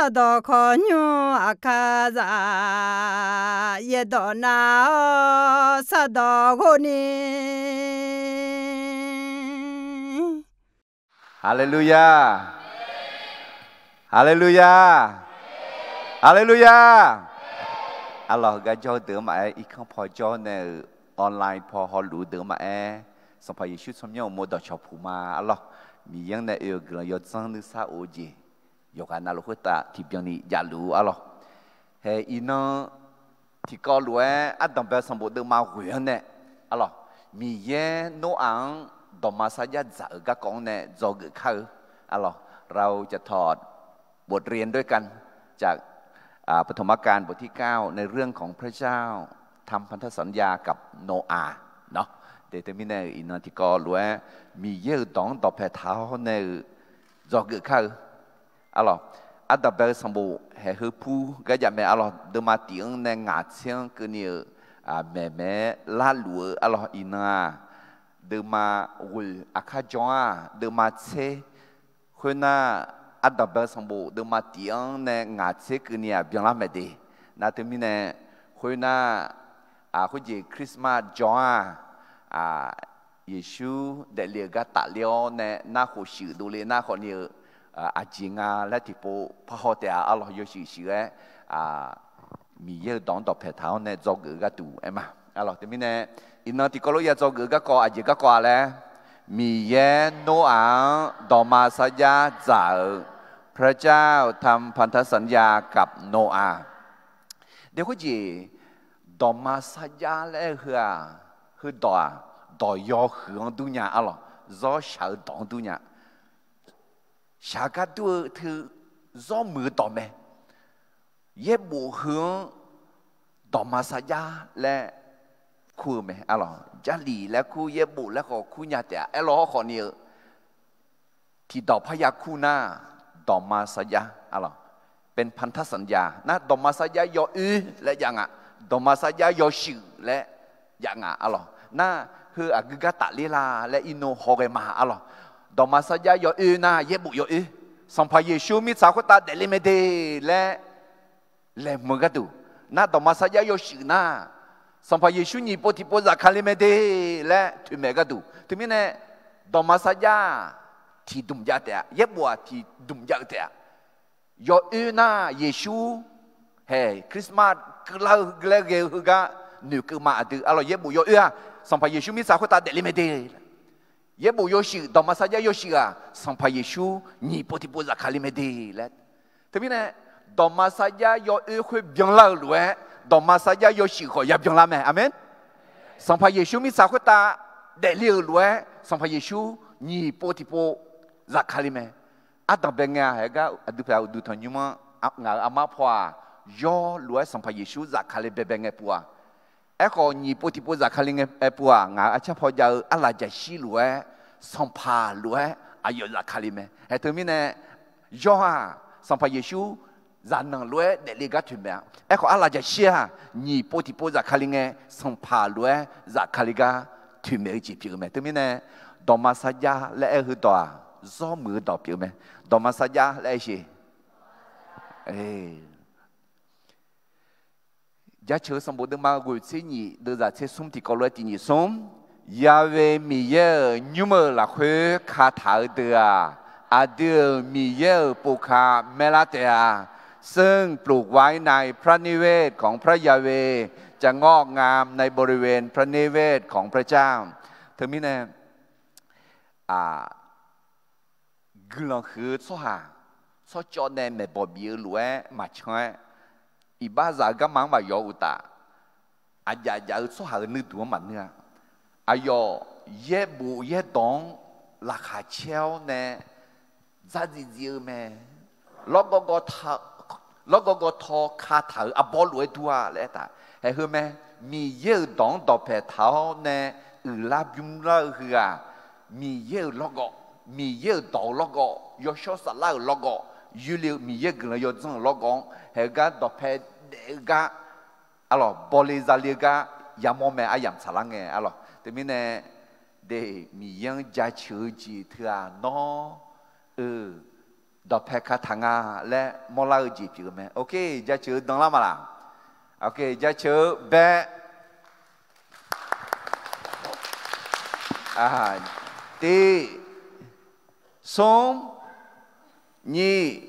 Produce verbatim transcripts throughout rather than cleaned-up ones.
Sardawq khawqnymr aqkar zaf, yaerdawq nav-awr sardawq ghov ni. Haleluya! Haleluya! Haleluya! Arlawq, heugar jawr-eu deuq-anr maqaer, irkanr paw jawr nae-euq online paw hawluf-eu deuq-anr maqaer, Sanqpaq Yeqsur tsawrmyanr uqmov dawqcawq puq ma. Arlawq, Miqyaer-anr nae oe-euq guiqlanq yawdzanr nuisar of-eu jeq yawqghaq navluf khoertav tiqbyan ni javluf-ur. Arlawq, hae iqnan tiqkawv lof-aer ardanqbae sanqbof deuvma ghoeq-anr nae, arlawq, Miqyaer Noraq-anr dawqma sarjax dzaq-euq garkawv-anr nae dzawgeuf kar-eu. Arlawq, เราจะถอดบทเรียนด้วยกันจาก อ่า ปฐมกาลบทที่เก้า ในเรื่องของพระเจ้าทำพันธสัญญากับโนอาห์ nawr. Te teumirnae iqnan tiqkawv lof-aer Miqyaer-euq dawq-anr dawqpae taq-awr nae-euq dzawgeuf kar-eu. Arlawq, ardanqbae-eu sanqbof haeq heu pur gar jav mae. Arlawq, deuvma tif-anr nae ngaq tser-anr keuvni-euq maeq maeq-aer larluf-eu. Arlawq, iqnan-aq, deuvma ghoeq aqkar jan-a, deuvma tser. Khoernar, ardanqbae-eu sanqbof deuvma tif-anr nae ngaq tser keuvni-aq byanlar mae de. Nar teumirnae, khoernar, khoerjeq Christmas jan-a, Yeqsur daefle-euq gar tafler-awr nae nar khof shuif dovle nar khawfni-eu aqjeq nga laer tiqpov parhaw taef-a. Arlawq, yawshuif shuif-aer Miqyaer-euq dawq-anr dawqpae taq-awr nae dzawgeuf-eu gharduq aer ma. Arlawq, teumirnae iqnan tiqkawv lof ya dzawgeuf-eu garkawv aqjeq garkawv-a laer, Miqyaer Noraq-anr dawqma sarjax dzaq-euq พระเจ้าทำพันธสัญญากับโนอาห์ de. Khoerjeq dawqma sarjax laer aer-eu heu-aq, heudawq-aq, dawq yawhuiq-anr durnya. Arlawq, zawr shaq-eu dawq-anr durnya. Shaq gar dur-eu teu zawr muiq-eu dawq mae. Yaerbof heu-anr dawqma sarjax laer kur-eu mae. Arlawq, Jarlif laer kur, yaerbof laer khawf kur nya taef-a. Aerlawr khawfni-eu tiqdawq parya kur nar, dawqma sarjax, arlawq, เป็นพันธสัญญา nar, dawqma sarjax yawoer laer jav nga. Dawqma sarjax yawshuif laer jav nga. Arlawq, nar, heu aqgeu gar tafler la laer irnov hawghae ma. Arlawq, dawqma sarjax yawoer nar yaerbof yawoer, Sanqpaq Yeqsur mirtsaq khoertav daefle mae de laer laeqhmq-eu gharduq. Nar, dawqma sarjax yawshuif nar, Sanqpaq Yeqsur nyiq pov tiqpov zafkale mae de laer toeqmaeq-eu gharduq. Teumirnae, dawqma sarjax tiqdmq jav taef-a. Yaerbof-aq tiqdmq jav-eu taef-a. Yawoer nar, Yeqsur hae Christmas keuvlar-eu laer ghae-eu heugar noeqkeuv ma. Aqdui, arlawq, yaerbof yawoer-aq, Sanqpaq Yeqsur mirtsaq khoertav daefle mae de. Yaerbof yawshuif, dawqma sarjax yawshuif-aq, Sanqpaq Yeqsur nyiq pov tiqpov zafkale mae de laer. Teumirnae, dawqma sarjax yawoer khoer byanlar-euq lof-aer, dawqma sarjax yawshuif khawf ya byanlar mae. Aqmeq. Sanqpaq Yeqsur mirtsaq khoertav daefle-euq lof-aer, Sanqpaq Yeqsur nyiq pov tiqpov zafkale mae. Ardanqbae ngae-a, haegar aqdui pyaeq uqduq tanqnymr-anr, ngaq-euq armar paw-aq, yawr lof-aer Sanqpaq Yeqsur zafkale baebae ngae puq-aq. Aerkhawf, nyiq pov tiqpov zafkale ngae puq-aq, ngaq-euq arcar paw jav-eu arlaqjaqshir lof-aer, Sanqpaq lof-aer aqyawf zafkale mae. Haeq teumirnae, yawr-aq, Sanqpaq Yeqsur zaqnanq lof-aer daefle gar toeqmaeq-a. Aerkhawf, arlaqjaqshir-aq, nyiq pov tiqpov zafkale ngae, Sanqpaq lof-aer zafkale gar toeqmaeq-eu jeq pyeuf-eu mae. Teumirnae, dawqma sarjax laer aer-eu heudawq-aq, zawr muiq-eu dawq pyeuf-eu mae. Dawqma sarjax laer aer sheq. Jaceuq-eu sanqbof deuvma ghoeq tser nyiq deuvzaq tser smr tiqkawv lof-aer tiq nyiq smr. Ya'we Miqyaer-euq nymr-euq lafkhoer kataq-eu deuq-aq, aqdui-euq Miqyaer-euq povka maerlar taef-a. ซึ่งปลูกไว้ในพระนิเวศของพระยาเวห์ จะงอกงามในบริเวณพระนิเวศของพระเจ้า Teumirnae, aq, guiqlanq huiq-eu tsawrhaq tsawrcawv nae maeqbawq bif-eu lof-aer maqcan-aer, iqbaxzaq-eu garma-anr maqyawf-eu uqtaf, aqjaf jaf-eu tsawrhaq-euq nuiduq-anr maqnui-a. Aqyawf yaerbof yaerdawq-anr laqkhaq caer-awr nae dzardziv dziv-eu mae. Lawrgawv gawv taw kataq-euq arbawr lof-aer dur-a laer aertaq. Haeq heu mae. Miqyaer-euq dawq-anr dawqpaeq taq-awr nae uiqlar bymrlar-eu heu-aq, Miqyaer-euq lawrgawv, Miqyaer-euq dawq-eu lawrgawv, yawshawr saflar-euq lawrgawv, yoerle-eu Miqyaer guiqlanq yawdzanr-euq lawrgawv-anr haeq-eu gar dawqpae daef-eu gar, arlawq, bawle zale-eu gar yamawr mae. Aryamq tsaqlar ngae, arlawq, teumirnae, de, Miqyaer-anr jaceuq-eu jeq teu-aq nawr, eu, dawqpae kataq nga laer mawrlar-eu jeq pyeuf-eu mae. Ok, jaceuq-eu dan lar ma laq? Ok, jaceuq-eu bae. Tiq, smr, nyiq,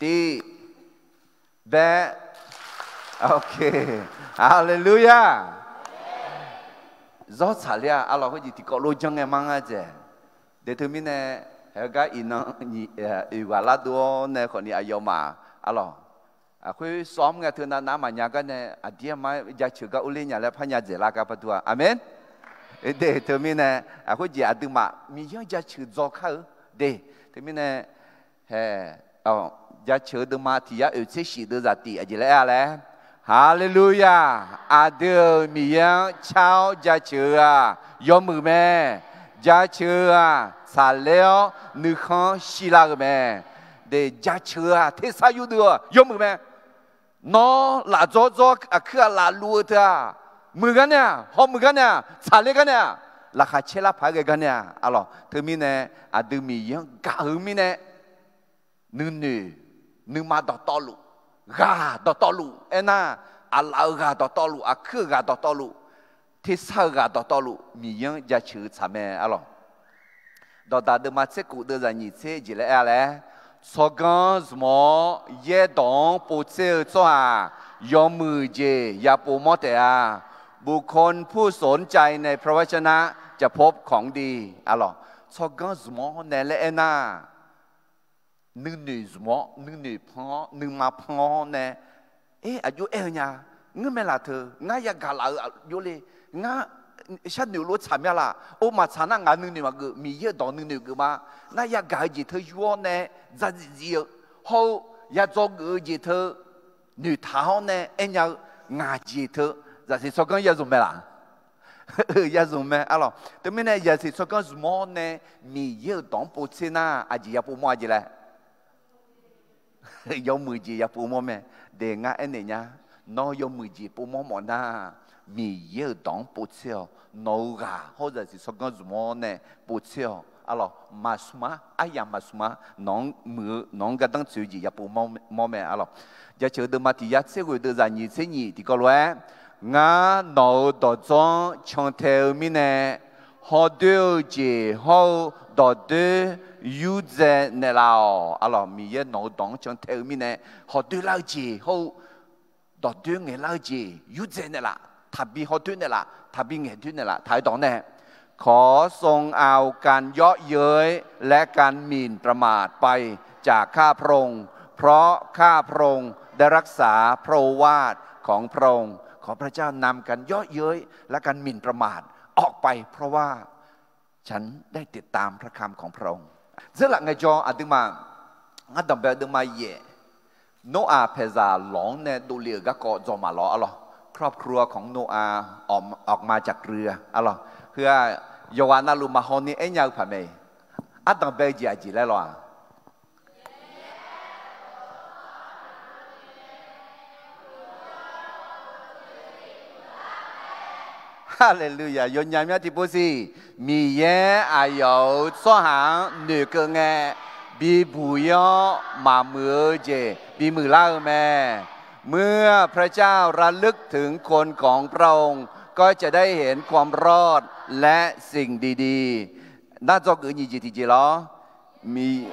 tiq, bae. Ok, haleluya. Zawr tsaqler-a arlawq, khoerjeq tiqkawv lof janr ngae mar ngar dzaeq. De teumirnae, haegar iqnan nyiq oeq ghaq lardov-awr nae khawfni aqyawfmaf arlawq, khoer sawr mr ngae teunav nav maqnya gar nae aqdir armar jaceuq gar urler nya laer parnya dzaeqlar gar pardov-a. Aqmeq. De teumirnae, khoerjeq aqduimaf Miqyaer-anr jaceuq dzaw kar-eu. De teumirnae, hae, jaceuq-eu deuvma tiq yar oeq tser shif deuvzaq tiq aqjeq laer aer-a laer, haleluya. Aqdui-euq Miqyaer-anr car-awr jaceuq-eu-aq yawmuiq mae. Jaceuq-eu-aq tsaqler-awr nuikhanr shirlar-eu mae. De, jaceuq-eu-aq tersar yurdeuv-eu yawmuiq mae. Nawr lafdzawr dzawr aqkuir-aq lafluf-eu teu-aq, muiq gar nae-aq, hawmuiq gar nae-aq, tsaqler gar nae-aq, laqkhaq caer lar paq-aer ghae gar nae-aq arlawq. Teumirnae aqdui Miqyaer-anr gaq-eu mirnae, nuinoeq, nuima dawqtawvluf, ghaq dawqtawvluf aernar, aqlaf-euq ghaq dawqtawvluf, aqkuir-euq ghaq dawqtawvluf, tersar-eu ghaq dawqtawvluf Miqyaer-anr jaceuq-eu tsaq mae arlawq. Dawqdaq deuvma tser kof deuvzaq nyiq tser jeq laer aer-a laer, tsawrganr zmq-awr yaerdawq-anr povtser-eu tsawrhaq yawmuiq jeq yapov mawr taef-a. บุคคลผู้สนใจในพระวจนะจะพบของดี arlawq. Tsawrganr zmq-awr nae laer aernar, nuinoeq zmq-awr, nuinoeq pan-awr, nuima pan-awr nae, er, aqjox aer-eu nya, ngeur mae laf teu, ngar yagaq laf-eu aqjox le, ngar sharnoeq lof tsaq mya laf, or maqtsaq nar ngaq nuinoeq maqgeuf, Miqyaer-euq dawq nuinoeq geuf ma, nar yagaq-eu jeq teu yur-awr nae dzaqdzif dzif-eu, hawr-eu yadzawgeuf-eu jeq teu noeqtaq-awr nae aernya-eu, ngaq jeq teu zaqsiq tsawrganr yazmq mae laf? Yazmq mae arlawq. Teumirnae zaqsiq tsawrganr zmq-awr nae Miqyaer-euq dawq-anr povtser nar aqjeq yapov mawr-a jeq laer? Yawmuiq jeq yapov mawr mae. De, ngar aernaeq nya, nawr yawmuiq jeq pov mawr mawf nar, Miqyaer-euq dawq-anr povtser-awq. Nawq-euq ghaq hawr zaqsiq tsawrganr zmq-awr nae povtser-awq arlawq. Maqsmq-ar, aryamq maqsmq-ar, nawq-anr muiq-eu, nawq-anr gardanr tsoeq-eu jeq yapov mawr mae arlawq. Jaceuq-eu deuvma tiq yar tser ghoeq deuvzaq nyiq tser nyiq tiqkawv lof-aer, ngar nawq-euq dawqdzanr cantae-eu mirnae, hawdoer-eu jeq hawr-eu dawqdoer yurdzae naeqlaf-awq arlawq. Miqyaer nawq-euq dawq-anr cantae-eu mirnae, hawdoer lar-eu jeq hawr-eu dawqdoer ngaeqlar-eu jeq yurdzae naeqlaf, taqbi hawdoer naeqlaf, taqbi ngaeqdoer naeqlaf taq-aer dawq-anr nae ขอทรงเอาการเยีาะเย้ยและการหมิ่นประมาทไปจากข้าพระองค์ เพราะข้าพระองค์ได้รักษาพระโอวาทของพระองค์ ขอพระเจ้านำการเยีาะเย้ยและการหมิ่นประมาทออกไปเพราะว่าฉันได้ติดตามพระคำของพระองค์ Dzeurlaf ngaejawr aqduimaf, ngar danqbae aqduimaf yaef, Noraq paeqzaq lawq-anr nae dovle-euq garkawv dzaw maqlawr arlawq. ครอบครัวของโนอาห์ออกมาจากเรือ arlawq. Heu-aq, yawqghaq navluf maqhaw ni aernya-eu paq mae. Ardanqbae-eu jeq aqjeq laer lawq-aq? Haleluya. Yawnyaf myav tiqpov siq. Miqyaer aqyawf-euq tsawrhaq-anr noeqkeuv ngae, bibuq-ir-awr maqmuiq-eu jeq bimuiq lar-eu mae. เมื่อพระเจ้าระลึกถึงคนของพระองค์ ก็จะได้เห็นความรอดและสิ่งดีๆ Nar dzawgeuf nyiq jeq tiqjeq lawr. Miq,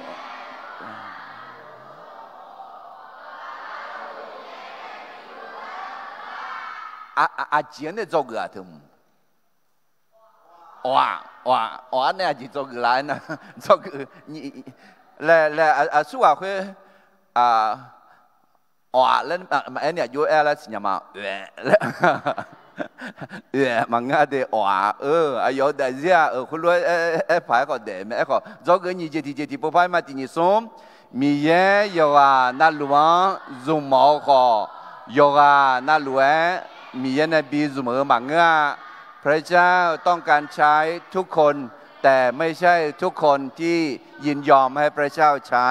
aqjeq-anr nae dzawgeuf-aq teu mq? Awq-aq, awq-aq, awq-ar nae aqjeq dzawgeuf la aernar, dzawgeuf, laer, laer, aqsurghaq khoer, awq-aq laer maqaer ni aqjox aer lar siqnya ma, oe, oe, maqngeur de awq-aq, eu, aqyawf-euq daefzir-aq, eu, khoerlof-aer, aer paq-aer khawf daef mae, aerkhawf dzawgeuf nyiq jeq tiqjeq tiqpov par-aer ma tiq nyiq smr, Miqyaer yawqghaq navluf-anr zmqmawf-eu khawf, yawqghaq navluf-aer Miqyaer nae bi zmq-eu maqngeur-a. พระเจ้าต้องการใช้ทุกคน แต่ไม่ใช่ทุกคนที่ยินยอมให้พระเจ้าใช้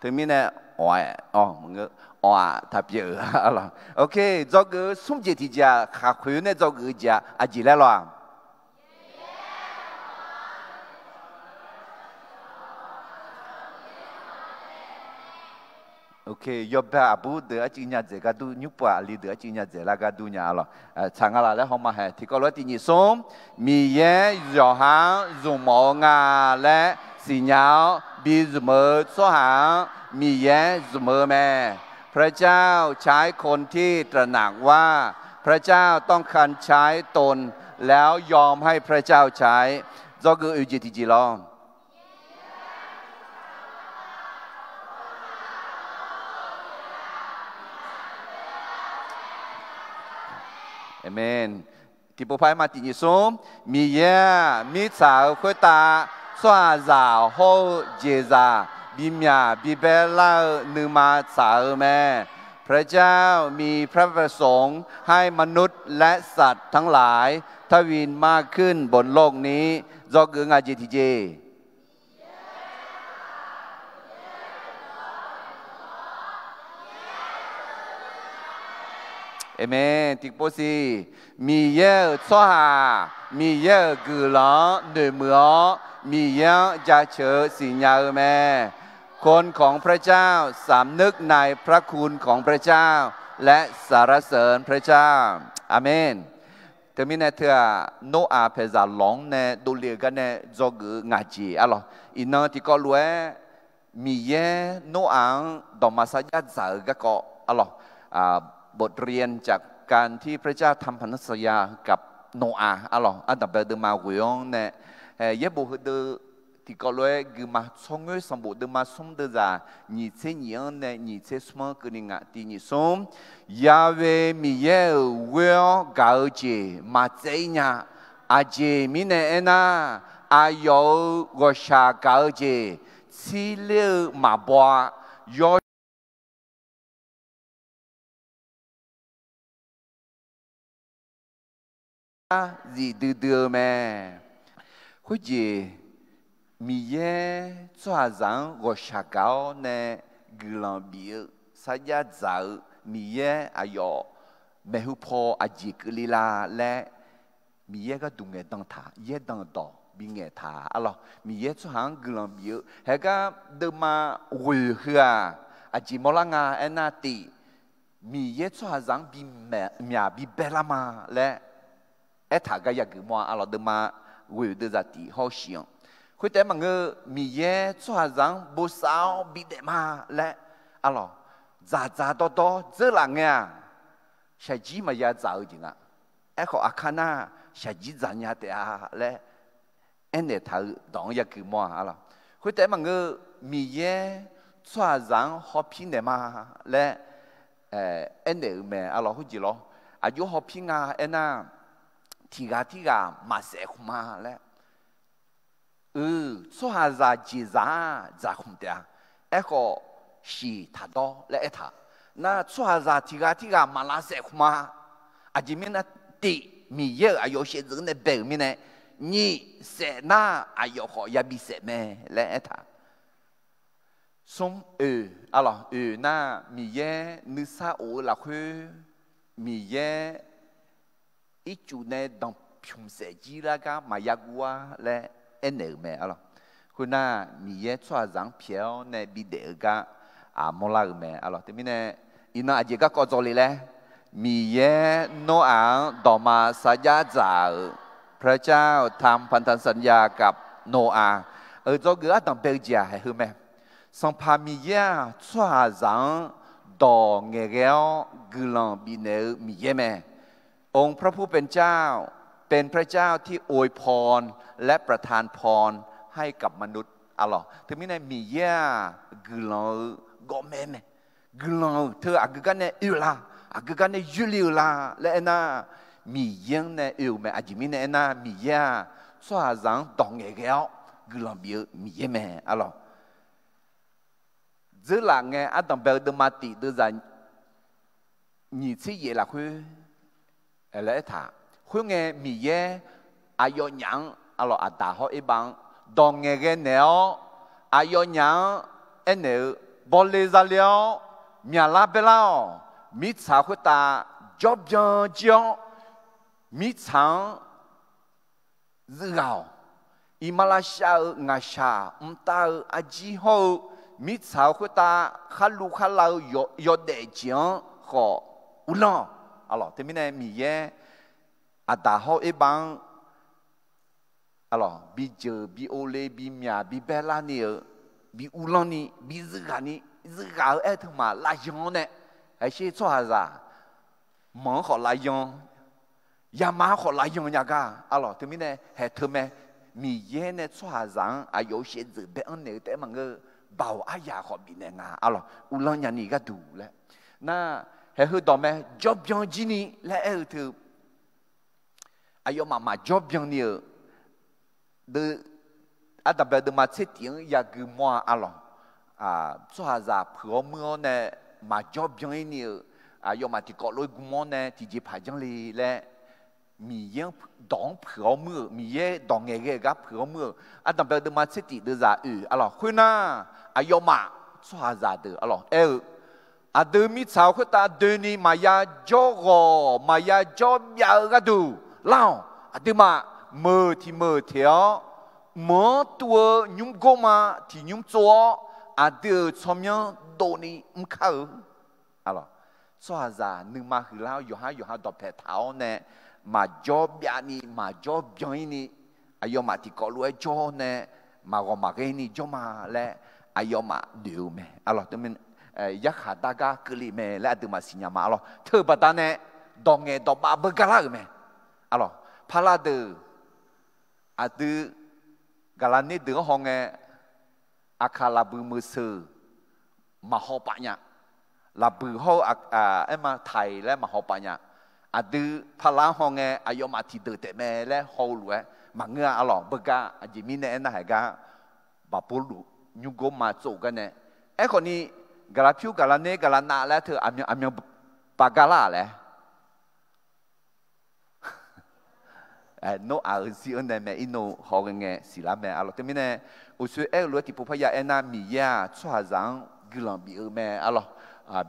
Teumirnae, awq-aq, awq-aq taqpyeuf-eu arlawq. Ok, dzawgeuf-eu smr jeq tiqjeq-aq, khaqkhoeq-eu nae dzawgeuf-eu jeq-aq, aqjeq laer lawq-aq? Yawbae aqbur deuq arcuiv nya dzaeq gar dur, nymr pov-aq aqli deuq arcuiv nya dzaeq lar gar dur nya-a lawq. Tsaq nga laf laer hawma haeq. Tiqkawv lof-aer tiq nyiq smr, Miqyaer yawqha-anr zmq mawf-eu nga laer siqnya-awr bi zmq-eu tsawrhaq-anr Miqyaer zmq-eu mae. พระเจ้าใช้คนที่ตระหนักว่า พระเจ้าต้องการใช้ตน แล้วยอมให้พระเจ้าใช้ Dzawgeuf oeq jeq tiqjeq lawr. Aqmeq. Tiqpov par-aer ma tiq nyiq smr, Miqyaer-aq mirtsaq-euq khoertav tsawrhaqzaq hawr-eu jeqzaq bimyaq bibae lar-eu nuima tsaq-eu mae. พระเจ้ามีพระประสงค์ให้มนุษย์และสัตว์ทั้งหลายทวินมากขึ้นบนโลกนี้ Dzawgeuf nga jeq tiqjeq. Aqmeq. Tiqpov siq, Miqyaer-euq tsawrhaq Miqyaer-euq guiqlanq-anr noeqmuiq-awr, Miqyaer-anr jaceuq-eu siqnya-eu mae. คนของพระเจ้าสำนึกในพระคุณของพระเจ้า และสรรเสริญพระเจ้า Aqmeq. Teumirnae teu-aq, Noraq paeqzaq lawq-anr nae dovle-eu gar nae dzawgeuf-eu ngaq jeq-a lawq. Iqnan tiqkawv lof-aer Miqyaer Noraq-anr dawqma sarjax dzaq-eu garkawv-a lawq. บทเรียนจากการที่พระเจ้าทำพันธสัญญากับโนอาห์-a lawq. Ardanqbae-eu deuvma ghoeq-anr nae yaerbof heudeuv tiqkawv lof-aer guima tsawrngoer sanqbof deuvma smr deuvzaq nyiq tser nyiq-anr nae nyiq tser smr-anr keuvni ngaq tiq nyiq smr. Ya'we Miqyaer-euq ghoer-awr gaq-eu jeq maqtsaev-ir nya. Aqjeq mirnae aernar, aqyawf-euq ghawqshaq gaq-eu jeq tsirler-eu maqbaw-a. Yawr zif duidui-eu mae. Khoerjeq, Miqyaer tsawrhaqzaq-anr ghawqshaq gaq-awr nae guiqlanq bif-eu sarjax dzaq-eu Miqyaer aqyawf maeqhu paw aqjeq keuvle la laer Miqyaer gharduq ngaeqdan taq, yaerdanq dawq bingaeq taq-a lawq. Miqyaer tsawrhaq-anr guiqlanq bif-eu haegar deuvma ghoeq heu-aq, aqjeq mawrlar nga aernar tif, Miqyaer tsawrhaqzaq-anr bimyaq bibae lar ma laer aertaq gar yageuf mawr-a lawq. Deuvma ghoeq deuvzaq tif hawr-eu shiq-anr. Khoertaef maqngeur, Miqyaer tsawrhaqzaq-anr bosav-awr bidaef ma laer-a lawq, dzaqdzaq dawrdawr dzeurlaf ngae-aq, shaqjir maqya dzaq-eu jeq nga. Aerkhawf, aqkar nar shaqjir dzaqnya taef-a laer aernaeq taq-eu dawq-anr yageuf mawr-a lawq. Khoertaef maqngeur, Miqyaer tsawrhaqzaq-anr hawpir naeq ma laer aernaeq-euq mae-a lawq. Khoerjeq lawr, aqjox hawpir nga aernar, tiqghaq tirghaq maqsaef khmq ma laer eu, tsawrhaqzaq jeqzaq-aq dzaqkhmq taef-a. Aerkhawf, shiq taqdawr laer aertaq. Nar tsawrhaqzaq tiqghaq tirghaq maqlavsaef khmq ma. Aqjeq mirnae tif, Miqyaer-euq aqyawf shaevdzeuf nae bae-euq mirnae, nyiq saef nar aqyawf khawf yabi saef mae laer aertaq. Smr oeq, a lawq, oeq nar Miqyaer nuisar of-eu lafkhoer, Miqyaer ircuf nae danqpymq saef jir lar gar maqya guv-ar laer aernaeq-euq mae-a lawq. Khoernar, Miqyaer tsawrhaqzaq-anr pyaeq-awr nae bidaef-eu gar aqmawr lar-euq mae-a lawq. Teumirnae, iqnan aqjeq garkawv dzawle laer, Miqyaer Noraq-anr dawqma sarjax dzaq-euq พระเจ้าทำพันธสัญญากับโนอาห์ euq dzawgeuf ardanq bae-eu jeq-aq haeq heu mae. Sanqpaq Miqyaer-aq, tsawrhaqzaq-anr dawq ngaeqghae-awr guiqlanq bifnaeq-eu Miqyaer mae. องค์พระผู้เป็นเจ้า เป็นพระเจ้าที่อวยพรและประทานพรให้กับมนุษย์ a lawq. Teumirnae Miqyaer-aq, guiqlanq-eu gawqmae mae. Guiqlanq-euq teu aqgeu gar nae oe-eu la, aqgeu gar nae yoerle-eu la laer aernar, Miqyaer-anr nae oe-euq mae. Aqjeq mirnae aernar, Miqyaer-aq, tsawrhaqzaq-anr dawq ngaeqghae-awr guiqlanq bif-eu Miqyaer mae, a lawq. Dzeurlaf ngae ardanq bae-eu deuvma tif deuvzaq nyiq tser yaef lafkhoer laer aertaq. Khoerngae Miqyaer aqyawfnyaf-anr, a lawq, Aqdaq hawr Erbav-anr dawq ngaeqghae naeq-awr, aqyawfnyaf-anr aernaeq-eu, bawle zale-awr myaqlar baelar-awq. Mirtsaq khoertav jawrbyan jir-awr, mirtsaq-anr zuif ghaq-awq. Iqmalavshav-euq ngaqshaq mqtav-eu arjir hawr-eu mirtsaq-eu khoertav kharluv kharlav-eu yawdaef jeq-anr khawf uvlanr-awq. Arlawq, teumirnae Miqyaer aqdaq hawr-eu erbav-anr arlawq, bijeuq bi ovle, bimyaq bi baerlar ni-euq, bi uvlanr ni, bi zuighaq ni, zuighaq-eu aer-eu teumaf lavyan-awr nae, haqsher tsawrhaqzaq manq-anr khawf lavyan, yamaf-anr khawf lavyan nya gar arlawq. Teumirnae haeq teu mae, Miqyaer nae tsawrhaqzaq-anr aqyawf-euq shaevdzeuf bae-anr naeq-eu taef-aer maqngeur-eu, Baoq aryaq khawf bifnaeq nga arlawq, uvlanr nyani gharduq laer. Nar, haeq heudawq mae, jawrbyan jir ni laer aer-eu teu aqyawfmaf maqjawr byan ni-euq, ardanqbae deuvma tser tif-anr yagui mawr-a arlawq. Tsawrhaqzaq puiq-awr muir-awr nae maqjawr byan-ir ni-euq, aqyawfmaf tiqkawv lof-aer gui mawr nae tiqjeqpaq janr le laer, Miqyaer-anr dawq-anr puiq-awr muir-euq, Miqyaer dawq ngaeqghae-eu gar puiq-awr muir-euq, ardanqbae deuvma tser tif deuvzaq oeq arlawq. Khoernar, aqyawfmaf tsawrhaqzaq deuq arlawq aer-eu, aqdui mirtsaq-eu khoertav doeni maqya jawr ghawq maqya jawr byav-eu gharduq lar-awq. Aqduimaf meuq tiq meuq teq-awr, meuq-anr tuv-eu nymr gor ma tiq nymr tsov-awr, aqdui-euq tsawrmyanr dovni mr kar-eu. Tsawrhaqzaq nuima huiqlar-awr yawqhar yawqha dawqpaeq taq-awr nae, maqjawr byav ni maqjawr byan-ir ni, aqyawfmaf tiqkawv lof-aer jawr nae, maqghawq maqghae ni jawr ma laer, aqyawfmaf noeq-eu mae arlawq. Yarkhaq dar gar keuvle mae laer aqduimaf siqnya ma arlawq. Teu-eu baqdanae dawq ngaeq dawq bav beugar lar-euq mae arlawq. Paqlaq deuq aqdui gaqlaqner deuq-anr hawngae, aqkaq laqbuiq meuq seuq maqhaw paf nya. Laqbuiq hawr-eu aerma taiq laer maqhaw paf nya. Aqdui paqlaq-anr hawngae aqyawfmaf tiqdeuq taef mae laer haw-eu lof-aer maqngeur-a arlawq. Beugar aqjeq mirnae aernar haeq gar, Baqburluv nymr gor ma tsov-eu gar nae, aerkhawf ni gaqlaq pyur gaqlaq ner gaqlaq nav laer teu aqmyan paf gar lar-aq laer Noraq-euq zir-anr nae mae irnov hawghae ngae siqlar mae arlawq. Teumirnae uqshoe aer-eu lof-aer tiqpov parya aernar, Miqyaer-aq tsawrhaqzaq-anr guiqlanq bif-eu mae arlawq.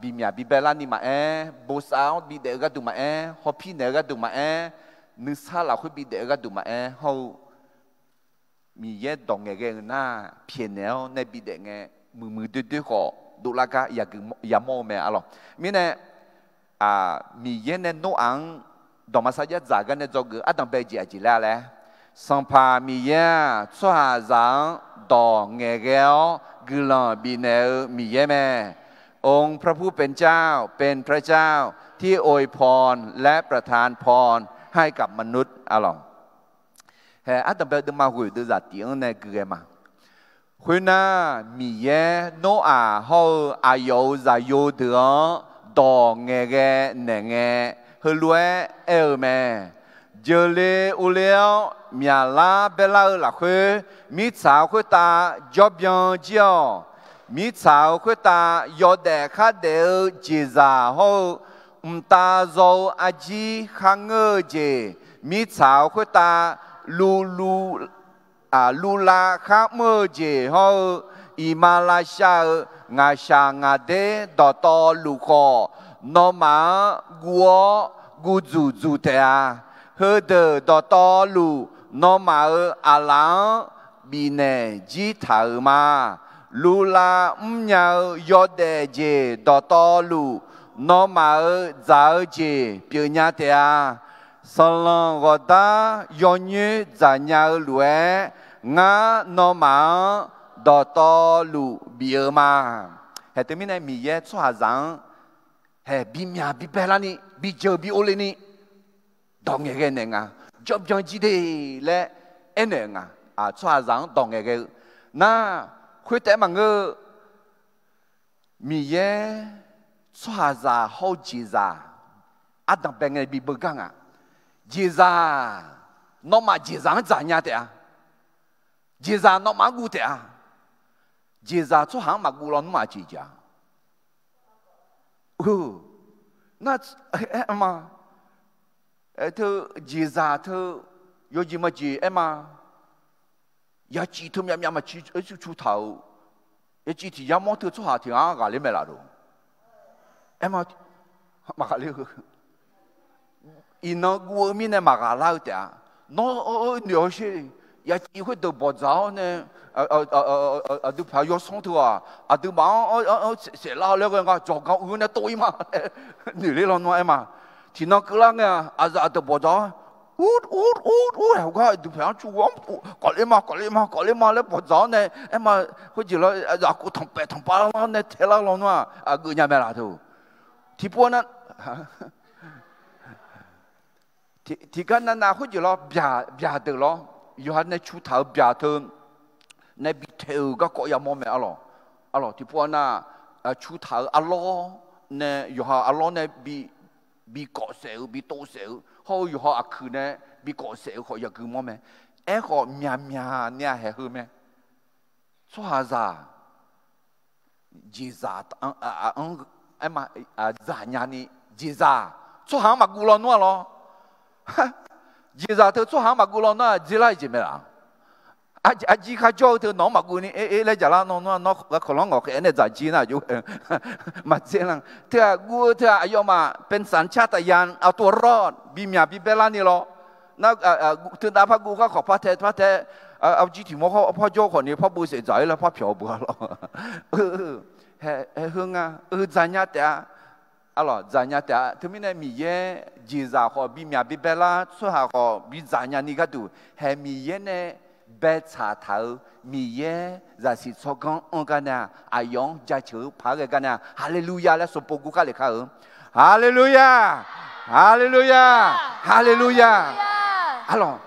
Bimyaq bibae larni maqaer, bosav-awr bidaef-eu gharduq maqaer, hawpir naeq-eu gharduq maqaer, nuisar lafkhoer bidaef-eu gharduq maqaer hawr-eu, Miqyaer dawq ngaeqghae-eu nar pyaeqnaeq-awr nae bidaef ngae, muiqmuiq doerdoer khawf dovlar gar yamawr-eu mae arlawq. Mirnae Miqyaer nae Noraq-anr dawqma sarjax dzaq gar nae dzawgeuf ardanqbae jeq aqjeq laer laer, Sanqpaq Miqyaer-aq tsawrhaqzaq-anr dawq ngaeqghae-awr guiqlanq bifnaeq-eu Miqyaer mae. องค์พระผู้เป็นเจ้า เป็นพระเจ้าที่อวยพรและประทานพรให้กับมนุษย์ arlawq. Hae ardanqbae deuvma ghoeq deuvzaq tif-anr nae gui ghae ma. Khoernar, Miqyaer Noraq hawr-eu aqyawf-euq zaqyo deuq-anr dawq ngaeqghae naeqngae, heulof-aer aer-eu mae. Jeuqle urler-awr myaqlar baerlar-eu lafkhoer, mirtsaq-euq khoertav jawrbyan jir-awq. Mirtsaq-euq khoertav yawdaef khardaef-eu jeqzaq hawr-eu, mqtav zaw-eu arjir kharngeur-eu jeq, mirtsaq-euq khoertav luvluv luvlav kharmr-eu jeq hawr-eu, iqmalavshav lavshav-euq ngaqshaq ngaqder dawqtawvluf khawf, nawmaf-anr guv-awr guv dzuq dzuq taef-a. Heudeuq dawqtawvluf, nawmaf-euq aqlaf-anr bifnaeq jir taq-euq ma. Luvlav mrnya-eu yawdaef jeq dawqtawvluf, nawmaf-euq dzaq-eu jeq pyeufnya taef-a. Sanqlanq ghawqdar yawnyoer dzaqnya-eu lof-aer, ngar nawmaf-anr dawqtawvluf bif-eu ma. Hae teumirnae Miqyaer tsawrhaqzaq-anr hae bimyaq bibae larni, bijeuq bi ovle ni, dawq ngaeqghae naeq nga, jawrbyan jir de laer aernaeq-eu nga. Tsawrhaqzaq-anr dawq ngaeqghae-eu nar, khoertaef-aer maqngeur-eu, Miqyaer tsawrhaqzaq hawr-eu jeqzaq ardanqbae ngae bibeu gar nga. Jeqzaq, nawmaf jeqzaq-anr dzaqnya taef-a. Jeqzaq nawmaf-anr guv taef-a. Jeqzaq tsawrhaq-anr maqguv lawnmr aqjeq jeq-a. Nar, aer ma. Teu jeqzaq teu yawjeq maqjeq aer ma. Yaciv teu myavmyav maqciv aer cu cu taq-euq, yaciv tiq yar mawr teu tsawrhaq tiq ghaq-anr ghaqler mae laf lof. Aer ma, maqghaqler eu. Iqnan guv-eu mirnae maqghaqlar-eu taef-a. Nawr noeq-awr sher. yaciv khoerdeuq bawqdzaq-awr nae, aqdui paq yawsanr teu-aq, aqduimaf-anr saef saef lar laer ghae nga, jawqgan uiq-eu nae tov-ir ma laer noeq ler lawnmr-a aer ma. Tiqnan keuvlar ngae-aq, aqzaf aqdeuq bawqdzaq-awr, ur ur ur ur-aer hawgar aqdui paq-anr cu-awr, kawfler ma, kawfler ma, kawfler ma laer bawqdzaq-awr nae aer ma. Khoerjeq lawr, zaqkhof tanqpaef tanqpav-anr nae taelar lawnmr-aq, aqgeuf nya mae laf teu. Tiqpov nav tiqgar navnav khoerjeq lawr, byaq deuq lawr, yawqha nae cu taq-euq byaq teu nae bi taeq-euq garkawv yamawr mae arlawq. Arlawq, tiqpov nav cu taq-euq arlawr nae, yawqha arlawr nae bi bi kawf saef-eu, bi tov saef-eu, hawr-eu yawqha aqkuiq nae bi kawf saef-eu khawf yagui mawr mae. Aerkhawf, myaqmyaq ni-aq haeq heu mae. Tsawrhaqzaq jeqzaq, aer ma, dzaq nya ni, jeqzaq tsawrhaq-anr maqguv lawnmr-a lawr. Jeqzaq teu tsawrhaq-anr maqguv lawnmr-aq, dzerlar-eu jeq mae laf. Aqjir kharjawr-eu teu nawq-anr maqguv ni, e, e laer jaqlar nawr, nawr, nawr, kawqlanr ngawqkhaeq-aer nae dzaq jir nar aqjox maqdzer la. Teu-aq guv-eu teu-aq aqyawfmaf เป็นสัญชาตญาณเอาตัวรอด bimyaq bibae larni lawr. Nar, teunav par guv khar khawf par tae par tae, arjir tiq mawr khar par jawr khawf ni par beu saef dzaq-ir laer par pyawq beu-a lawr. Haeq heu nga, eu dzaq nya taef-a. Arlawq, dzaq nya taef-a. Teumirnae Miqyaer jeqzaq khawf bimyaq bibae lar, tsawrhaq khawf bidzaq nya ni gharduq haeq Miqyaer nae baetsaq taq-euq Miqyaer zaqsiq tsawrganr anr gar nae-aq, aqyawf-anr jaceuq-eu paq-aer ghae gar nae-aq, Haleluya laer sanqpov gur khar lef kar-eu. Haleluya! Haleluya! Haleluya! Arlawq,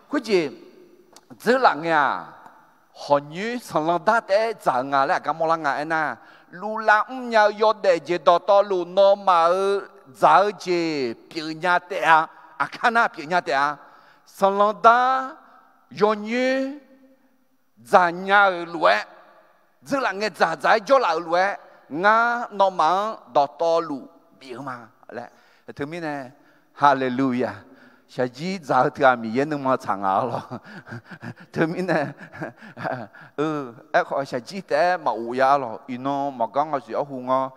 khoerjeq dzeurlaf ngae-aq, hawqnyoer sanqlanq dar taef-aer dzaq-eu nga laer aqgar mawrlar nga aernar, luflav mrnya-eu yawdaef jeq dawqtawvluf nawmaf-euq dzaq-eu jeq pyeufnya taef-a. Aqkar nar pyeufnya taef-a. Sanqlanq dar yawnyoer dzaqnya-euq lof-aer, dzeurlaf ngae dzaqdzaq-aer jawrlaf-euq lof-aer, ngar nawmaf-anr dawqtawvluf bif-eu ma laer. Teumirnae, Haleluya, shaqjir dzaq-eu teu-aq Miqyaer nuima tsaq nga arlawq. Teumirnae, aerkhawf shaqjir taef-aer maqghof ya arlawq. Iqnan maqgar nga siq arhu ngar,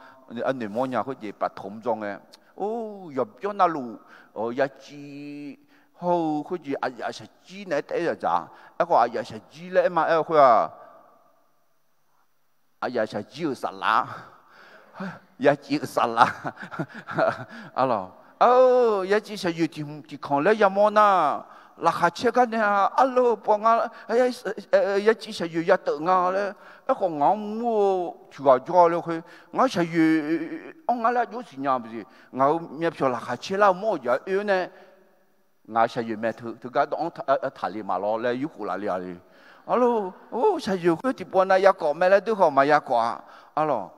arnoeq mawrnya khoerjeq ประถม dzawr ngae, or, yawqbyawr navluf yaciv hawr-eu khoerjeq aqyaf shaqjir naeq-aer taef-aer yadzaq. Aerkhawf aqyaf shaqjir laer aer ma aer-eu khoer-aq, aqyaf shaqjir-euq saflar, yaciv-euq saflar, arlawq, yaciv shaqyoeq tiq hmq tiq kanq laer yamawr nar, laqkhaq caer gar nae-a, arlawq, pawf nga, yaciv shaqyoeq yateuf nga laer, aerkhawf ngaq-anr mur-eu tiq ghaq jawr-a laer khoer, ngar shaqyoeq anr nga laer aqjox siqnya-eu jeq, ngaq-euq myavpyawq laqkhaq caer lar-eu mawr-eu jeq-anr oe-awr nae, ngaq-euq shaqyoeq mae teu, teugar dawv-anr taqle maqlawr laer yurkhof laf le-a le. Arlawq, or, shaqyoeq khoer tiqpov nav yakawf mae laer deur khawf maqyakawf-a. Arlawq,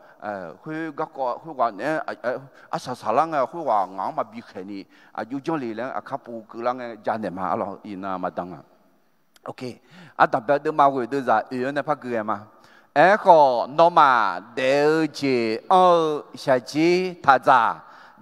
khoer garkawv khoerghaq naeq-aer arsaq saqlar ngae khoerghaq ngaq-anr maqbi khaeq ni, aqjox janrle laer aqkar pov keuvlar ngae janaeq ma arlawq, iqnan maqdan-a. Ardanqbae deuvma ghoeq deuvzaq oe-awr nae par gui ghae ma. Aerkhawf nawmaf daef-eu jeq anr-eu shaqjir taq dzaq.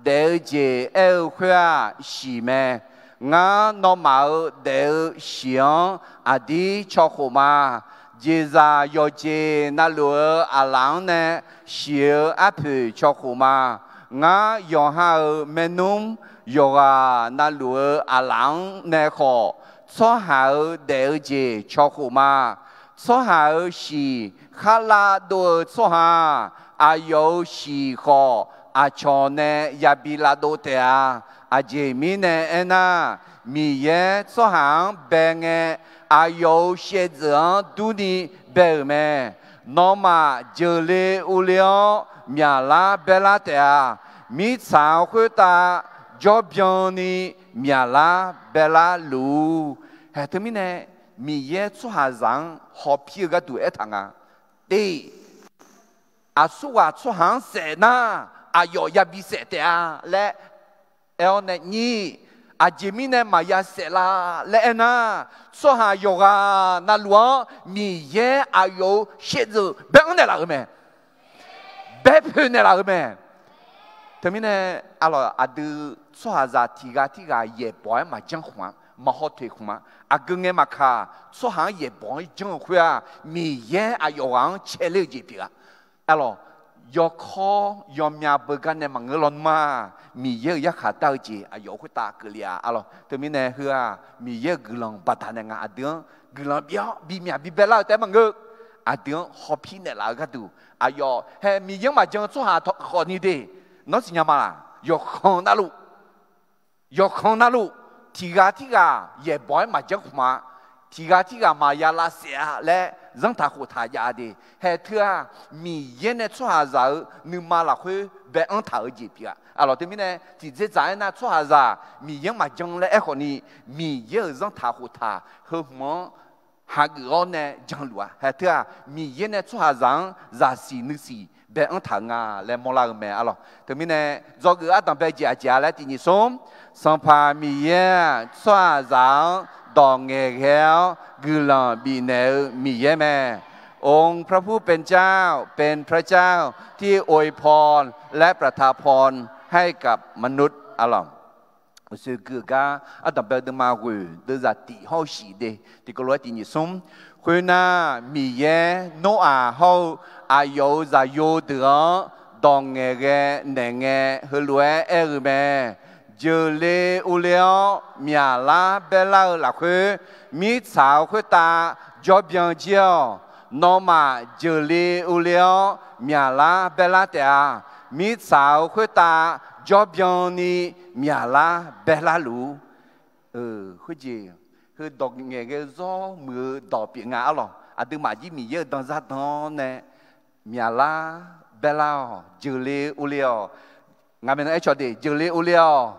Daef-eu jeq aer-eu khoer-aq shiq mae. Ngar nawmaf-euq daef-eu shiq-anr aqdir cawkhof ma. Jeqzaq yawqjeq navluf-eu aqlaf-anr nae shiq-eu arpoeq cawkhof ma. Ngar yawqha-euq maernmr yawqghaq navluf-eu aqlaf-anr nae khawf, tsawrhaq-euq daef-eu jeq cawkhof ma. Tsawrhaq-euq shiq kharlav dov-eu tsawrhaq, aqyawf-euq shiq khawf aqcawq nae yabi lavdov taef-a. Aqjeq mirnae aernar, Miqyaer tsawrhaq-anr bae ngae, aqyawf-euq shaevdzeuf-anr durni bae-euq mae. Nawmaf jeuqle urle-awr myaqlar baelar taef-a. Mirtsaq-anr khoertav jawrbyanni myaqlar baelar luf-ur. Haeq teumirnae, Miqyaer tsawrhaqzaq-anr hawpir-eu gharduq aertaq nga. Tiq, aqsurghaq tsawrhaq-anr saef nar, aqyawf yabi saef taef-a laer aer-awr nae nyir, aqjeq mirnae maqya saef la laer aernar, tsawrhaq yawqghaq navluf-anr Miqyaer aqyawf-euq shaevdzeuf bae-anr naeqlaf-euq mae. Bae poeq naeqlaf-euq mae. Teumirnae, arlawq, aqdui tsawrhaqzaq tiq ghaq tirghaq yaeqbawq-aer maqjanr khmq-a, maqhaw toeq khmq-a. Aqgeu ngae maqkaq, tsawrhaq-anr yaeqbawq-aer janr-eu khoer-aq, Miqyaer aqyawf ghaq-anr caeler-eu jeq pyeuf-a. Arlawq, yawkawr yawmyav beugar nae maqngeur lawnmr-aq, Miqyaer-euq yarkhaq dar-eu jeq aqyawf khoertav keuvle-a. Arlawq, teumirnae heu-aq, Miqyaer-euq guiqlanq baqdanae nga aqdui-anr guiqlanq bif-awr bimyaq bibae lar-eu taef-aer maqngeur. Aqdui-anr hawpir naeqlaf-eu gharduq, aqyawf hae Miqyaer-anr maqjan-eu tsawrhaq khawfni de, nawr siqnya ma laq? Yawqkhanq navluf, yawqkhanq navluf, tiq ghaq tirghaq yaeqbawq-aer maqjanr khmq-a. Tiq ghaq tirghaq maqya lavsaef-a laer zanrtaq khoftaq jav-a de. Hae teu-aq, Miqyaer nae tsawrhaqzaq-euq nuima lafkhoer bae-anr taq-eu jeq pyeuf-a. Aqlawq teumirnae tiqdzerdzaq aernar, tsawrhaqzaq Miqyaer-anr maqjan laer aerkhawfni, Miqyaer-euq zanrtaq khoftaq heu hmq-anr hageuf-awr nae janluf-a. Hae teu-aq, Miqyaer nae tsawrhaqzaq-anr zaqsiq nuisiq bae-anr taq-eu nga laer mawrlar-eu mae. Aqlawq teumirnae dzawgeuf ardanqbae jeq aqjeq-a laer tiq nyiq smr, Sanqpaq Miqyaer-aq, tsawrhaqzaq-anr dawq ngaeqghae-awr guiqlanq bifnaeq-eu Miqyaer mae. องค์พระผู้เป็นเจ้า เป็นพระเจ้าที่อวยพรและประทานพรให้กับมนุษย์ Aqlawq, uqshoe gui-eu gar ardanqbae deuvma ghoeq deuvzaq tiq hawr-eu shiq de. Tiqkawv lof-aer tiq nyiq smr, khoernar, Miqyaer Noraq hawr-eu aqyawf-euq zaqyo deuq-anr dawq ngaeqghae naeqngae heulof-aer aer-eu mae. Jeuqle urle-awr myaqlar baerlar-eu lafkhoer, mirtsaq-euq khoertav jawrbyan jir-awq. Nawmaf jeuqle urle-awr myaqlar baerlar taef-a. Mirtsaq-euq khoertav jawrbyan ni myaqlar baerlar luf-ur. Khoerjeq, heu dawq ngaeqghae-eu zawr muiq-eu dawq pyeuf nga. Aqlawq, aqduimaf jir Miqyaer-euq danzar dan-awr nae myaqlar baerlar-awq, jeuqle urle-awq. Ngaq maeqnan aer cawq de, jeuqle urle-awq,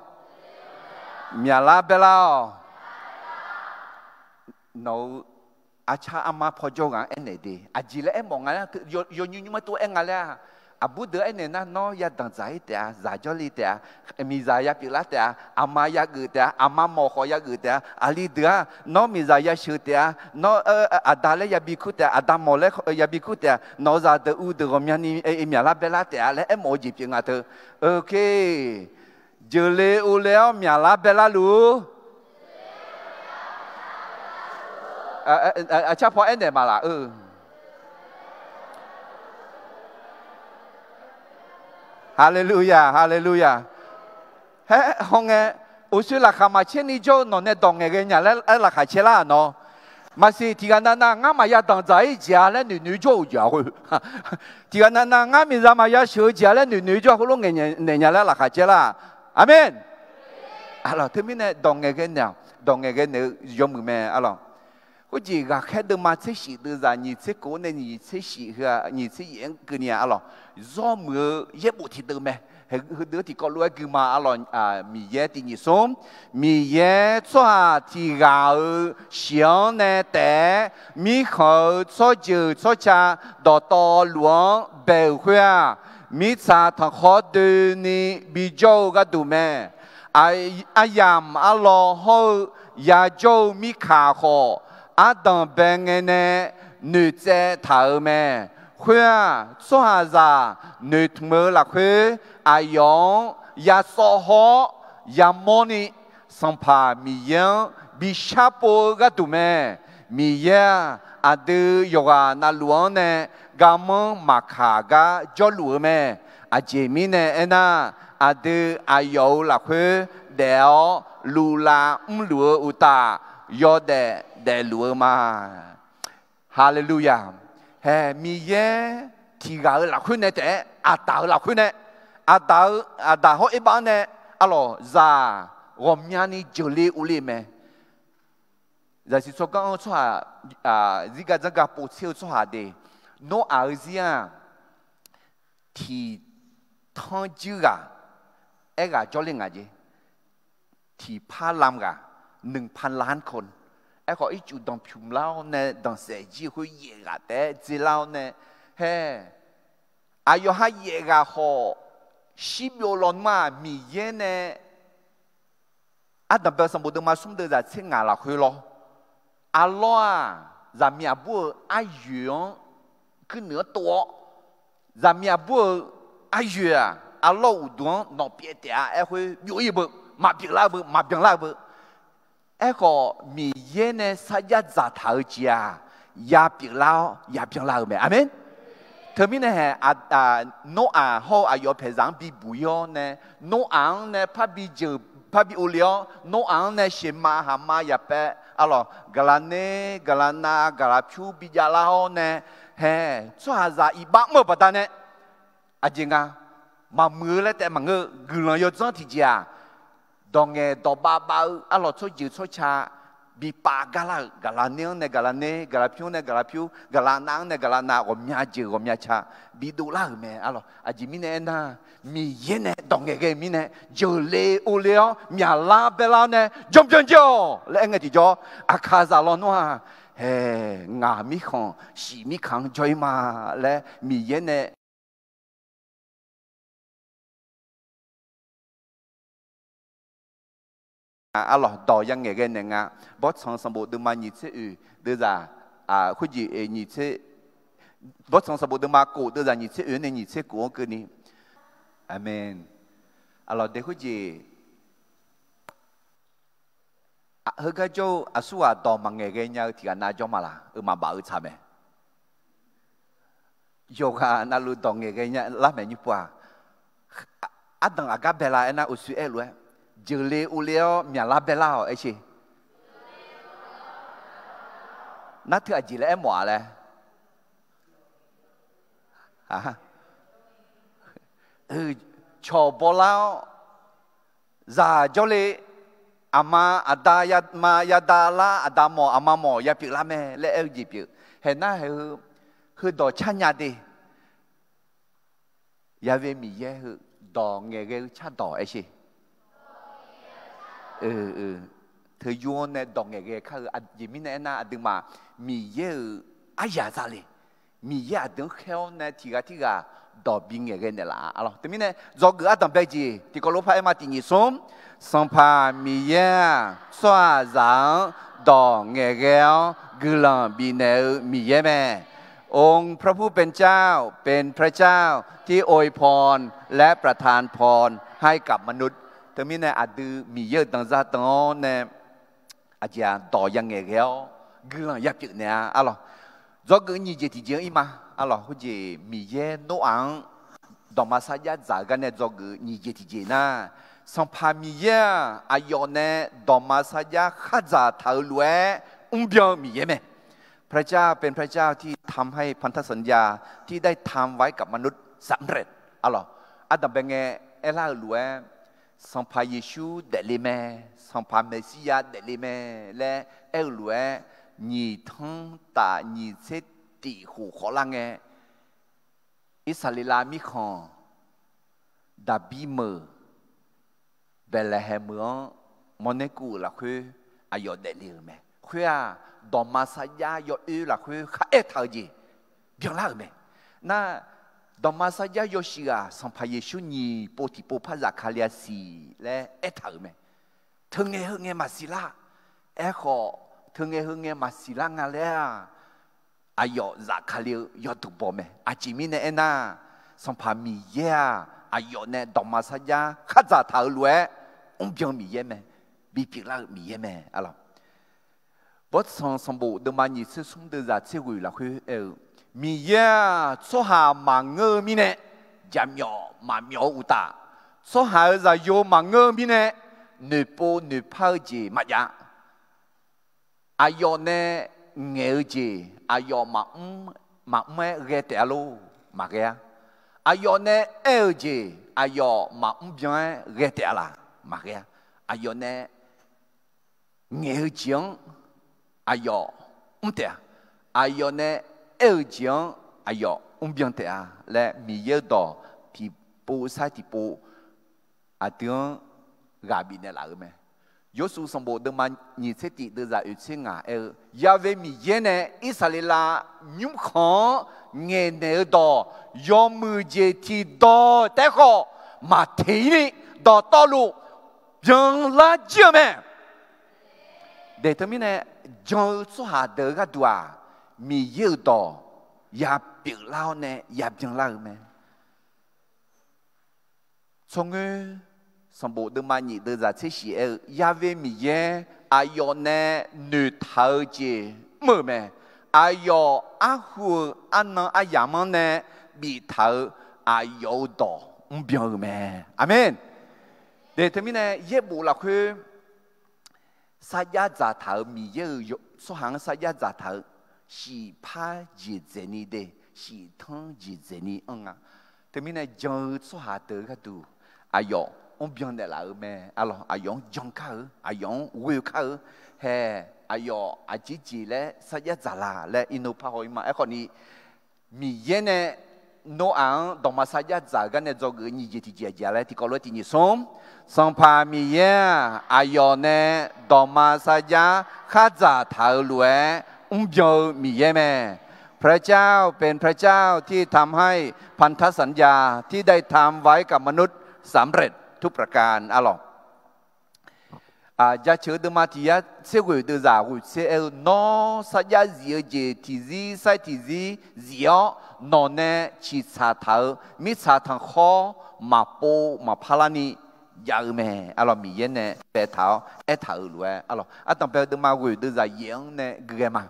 myaqlar baerlar-awq. Nawq-euq arcar armar pawjawr ghaq-anr aernaeq de. Aqjeq laer aermawf nga laer, yawnymr nymr-aer tov aer nga laer-aq, aqbur deuq aernaeq nar, nawr yadanq dzaq-ir taef-a, zaq jawrle taef-a, miqzaq yapyeuflar taef-a, aqma yageuf taef-a, aqma mawq khawf yageuf taef-a, aqli deuq-aq, nawr miqzaq yasheuq taef-a, nawr aqda laer yabi kur taef-a, aqda mawq laer yabi kur taef-a, nawq-euq zaqdeuq uvdeuq ghawqmyani myaqlar baerlar taef-a laer aermawf-eu jeq pyeuf nga teu. Oke, jeuqle urle-awr myaqlar baerlar luf-ur. Aqcar paw aernaeq maqlaq-eu. Haleluya, haleluya. Haer hawngae, uqshoe laqkhaq maqcaer ni jawr-eu nawq nae dawq ngaeqghae nya laer aer laqkhaq caer lar-aq nawr. Maqsiq, tiqghaq navnav ngar maqya danqdzaq-ir jeq-a laer noeqnoeq jawr-euq jeq-a khoer. Tiqghaq navnav ngar miqzaq maqya sheuq-eu jeq-a laer noeqnoeq jawr-a khoerlof ngaeqnaeq nya laer laqkhaq caer lar-aq. Aqmeq. Aqlawq, teumirnae dawq ngaeqghae naeq-awq, dawq ngaeqghae naeq-eu yawmuiq mae. Aqlawq, khoerjeq ghaqkhaer deuvma tser shif deuvzaq nyiq tser kof-anr nae nyiq tser shif heu-aq, nyiq tser yaef-anr keuvni-aq, aqlawq, zawr muiq-eu yaerbof tiqdeuv mae. Heudeuq-anr tiqkawv lof-aer gui ma. Aqlawq, Miqyaer tiq nyiq smr, Miqyaer tsawrhaq tiq ghaq-euq shiq-anr nae taef-aer mirkhanq-euq tsawrjeuq tsawrca dawqtawvluf-anr bae-euq khoer-aq, mirtsaq tanqkhawr doeni bijawr-eu gharduq mae. Aryamq arlawr hawr-eu yajawr-eu mirkaq khawf, ardanq bae ngae nae noeqtsaev taq-euq mae. Khoer-aq, tsawrhaqzaq noeqtmq-eu lafkhoer aqyawf-anr yasawv hawr-awr yamawrni, Sanqpaq Miqyaer-anr bi sharpov-eu gharduq mae. Miqyaer-aq, aqdui yawqghaq navluf-anr nae garmanr maqkaq gar jawrluf-eu mae. Aqjeq mirnae aernar, aqdui aqyawf-euq lafkhoer daef-awr luvlav mrluf-eu uqtaf, yawdaef daefluf-eu ma. Haleluya! Hae, Miqyaer tiq ghaq-euq lafkhoer nae taef-aer, Aqdaq-euq lafkhoer nae, Aqdaq-eu, Aqdaq hawr Erbav-anr nae, aqlawq, zaq ghawqmyani jeuqle urle mae. Zaqsiq tsawrganr-anr tsawrhaq, zirgar dzanrgar povtser-eu tsawrhaq de, Noraq-eu zir-aq, tiq tanr juir ghaq, aerghaq jawrler ngaq jeq. Tiqpar lam ghaq, หนึ่งพันล้านคน. Aerkhawf, ircuf danqpymq lar-awr nae danqsaef jir-eu khoer yaef ghaq taef-aer dzelar-awr nae, hae, aqyawf ha yaef ghaq khawf, shirbyov lawnmr-aq, Miqyaer nae ardanqbae sanqbof deuvma smr deuvzaq tser ngaq lafkhoer lawr. Arlawr-aq, zaqmiq aqbur-euq aryoeq-anr kuirnuiq-anr tov-awr, zaqmiq aqbur-euq aryoeq-aq, arlawr uqduq-anr nawq pyaev taef-a. Aerkhoer byov-ir beu, maqpyeuf lar-eu beu, maqbyan lar-eu beu. Aerkhawf, Miqyaer nae sarjax dzaqtaq-eu jeq-aq, yapyeuf lar-awr yabyan lar-eu mae. Aqmeq. Teumirnae hae, Noraq hawr-eu aqyawf paeqzaq-anr bibuq-ir-awr nae, Noraq-anr nae parbi jeuq, parbi urle-awr, Noraq-anr nae sheuqmav haqmav yaqpaev Arlawq, gaqlaq ner, gaqlaq nav, gaqlaq pyur bijav lar-awr nae, hae, tsawrhaqzaq iqbax mr-euq baqdanae, aqjeq nga, maqmuiq-eu laer taef maqngeur-eu guiqlanq yawdzanr tiqjeq-aq, dawq ngaeq dawq bav bav-eu arlawq tsawrjeuq tsawrca bipaf gar lar-euq, gaqlaq ner-anr nae gaqlaq ner, gaqlaq pyur-anr nae gaqlaq pyur, gaqlaq nav-anr nae gaqlaq nav, ghawqmya jeuq ghawqmya ca bidov lar-euq mae arlawq. Aqjeq mirnae aernar, Miqyaer nae dawq ngaeqghae-eu mirnae, jeuqle ovle-awr myaqlar baerlar-awr nae janbyan jir-awq laer aer ngae tiqjawr, aqkaqzaq lawnmr-aq, hae, ngaq mirkhanq shiq mirkhanq-anr jawr-ir ma laer Miqyaer nae arlawq dawq ya ngaeqghae naeq nga. Bawrtsanq sanqbof deuvma nyiq tser oeq deuvzaq, khoerjeq nyiq tser, Bawrtsanq sanqbof deuvma kof deuvzaq nyiq tser oeq-anr nae nyiq tser kof-anr keuvni. Aqmeq. Arlawq de khoerjeq, heugar jawr-eu aqsurghaq dawq maqngaeq ghaenya-eu tiqghaq nav jawr ma laq? Euq maqbaf-eu tsaq mae. Yawqghaq navluf dawq ngaeqghae nya lar maeq nymr pov-aq, ardanq aqgar bae la aernar uqshoe aer-eu lof-aer, jeuqle ovle-awr myaqlar bae lar-awq aer sher. Nar teu aqjeq laer aermawf-a laer, cawq bawlar-awr, zaq jawrle, aqma aqda yama yada lar, aqda mawf aqma mawf ya pyeuflar mae laer aer-eu jeq pyeuf. Haeq nar haeq-eu, heudawq car nya de. Ya've Miqyaer heu dawq ngaeqghae-eu cardawq aer sher. Teu yur-anr nae dawq ngaeqghae kar-eu aqjeq mirnae aernar, aqduimaf Miqyaer-euq aryaq za le. Miqyaer aqdui-anr khaer-awr nae tiqghaq tirghaq dawq bi ngaeqghae naeqlaf-a arlawq. Teumirnae dzawgeuf ardanq bae jeq tiqkawv lof par aer ma tiq nyiq smr, Sanqpaq Miqyaer-aq, tsawrhaqzaq-anr dawq ngaeqghae-awr guiqlanq bifnaeq-eu Miqyaer mae. องค์พระผู้เป็นเจ้า เป็นพระเจ้าที่อวยพรและประทานพรให้กับมนุษย์ Teumirnae aqdui Miqyaer-euq danqzaq danq-awr nae, aqjeq-aq dawq ya ngaeqghae-awr guiqlanq ya pyeuf naeq-a arlawq. Dzawgeuf nyiq jeq tiqjeq-anr ir ma arlawq. Khoerjeq Miqyaer Noraq-anr dawqma sarjax dzaq-eu gar nae dzawgeuf nyiq jeq tiqjeq nar, Sanqpaq Miqyaer-aq, aqyawf nae dawqma sarjax khardzaq taq-eu lof-aer mrbyan-eu Miqyaer mae. พระเจ้าเป็นพระเจ้าที่ทำให้พันธสัญญาที่ได้ทำไว้กับมนุษย์สำเร็จ arlawq. Ardanq bae ngae aerlar-euq lof-aer, Sanqpaq Yeqsur daefle mae, Sanqpaq Meqsirya daefle mae laer aer-eu lof-aer, nyiq tanr taf nyiq tser tif khof khawf lar ngae, Irsaqleqlav mirkhanq Daqbir meuq Baeqlaeqhaeq meuq-anr mawrnaer kuv-euq lafkhoer aqyawf daefle-euq mae. Khoer-aq, dawqma sarjax yawoer lafkhoer kharaer taq-eu jeq byanlar-euq mae. Nar, dawqma sarjax yawshuif ghaq Sanqpaq Yeqsur nyiq pov tiqpov par zafkale-a siq laer aertaq-euq mae. Teungae heu ngae maqsiq lar. Aerkhawf, teungae heu ngae maqsiq lar nga laer-aq, aqyawf zafkale-eu yawduq baw mae. Aqjeq mirnae aernar, Sanqpaq Miqyaer-aq, aqyawf nae dawqma sarjax khardzaq taq-euq lof-aer mrbyan Miqyaer mae. Bipyeuf lar-eu Miqyaer mae arlawq. Bawrtsanq sanqbof deuvma nyiq tser smr deuvzaq tser ghoeq lafkhoer aer-eu, Miqyaer-aq, tsawrhaq maqngeur-eu mirnae jaqmyawf maqmyawf-eu uqtaf, tsawrhaq-euq zaqyo maqngeur-eu mirnae noeqpov noeqpar-eu jeq maqjav. Aqyawf nae ngaeq-eu jeq aqyawf maqmr, maqmr-aer ghae taef-a lor? Maqghae-a. Aqyawf nae aer-eu jeq aqyawf maqmr byan-aer ghae taef-a laq? Maqghae-a. Aqyawf nae ngaeq-eu jeq-anr aqyawf mr taef-a. Aqyawf nae aer-eu jeq-anr aqyawf mr byan taef-a laer Miqyaer-eu dawq tiqpov sar tiqpov aqdui-anr ghaq bifnaeq laf-euq mae. Yawshuif sanqbof deuvma nyiq tser tif deuvzaq oeq tser ngaq aer-eu, Ya've Miqyaer nae Irsaqleqlav nymrkhanq-anr ngaeqnaeq-eu dawq yawmuiq jeq tiqdawq taef-aer khawf maqteq-ir ni dawqtawvluf byanlar jir-eu mae. Daeq teumirnae jan-eu tsawrhaq deuq-eu gharduq-aq, Miqyaer-euq dawq yapyeuf lar-awr nae yabyan lar-euq mae. Tsawrngoer sanqbof deuvma nyiq deuvzaq tser shiq aer-eu, Ya've Miqyaer aqyawf nae noeqtaq-eu jeq mr-euq mae. Aqyawf arhu-eu arnan aryamq-anr nae biftaq-eu aqyawf-euq dawq mrbyan-eu mae. Aqmeq. Daeq teumirnae yaerbof lafkhoer sarjax dzaqtaq-euq Miqyaer-euq tsawrhaq-anr sarjax dzaqtaq-eu shiqpar jeqdzaeq ni de, shiqtanr jeqdzaeq ni anr nga. Teumirnae jan-eu tsawrhaq deuq-eu gharduq aqyawf mrbyan naeqlaf-euq mae. Arlawq, aqyawf-anr jan kar-eu, aqyawf-anr ghoe kar-eu, hae, aqyawf aqjeq jeq laer sarjax dzaq la laer iqnan parhaw-ir ma. Aerkhawf ni, Miqyaer nae Noraq-anr dawqma sarjax dzaq-euq gar nae dzawgeuf-eu nyiq jeq tiqjeq aqjeq laer tiqkawv lof-aer tiq nyiq smr. Sanqpaq Miqyaer-aq, aqyawf nae dawqma sarjax khardzaq taq-euq lof-aer mrbyan-eu Miqyaer mae. พระเจ้าเป็นพระเจ้าที่ทำให้พันธสัญญาที่ได้ทำไว้กับมนุษย์สำเร็จทุกประการ Arlawq, jaceuq-eu deuvma tiq yar tser ghoeq deuvzaq ghoeq tser aer-eu, Nawr sarjax zif-eu jeq tiqzir sair tiqzir zif-awr, nawq nae ciqtsaq taq-euq mirtsaq tanqkhawr maqpov maqpar larni jav-eu mae. Arlawq, Miqyaer nae baetaq-awr aertaq-euq lof-aer, arlawq, ardanq bae-eu deuvma ghoeq deuvzaq yaef-anr nae guiqghae ma.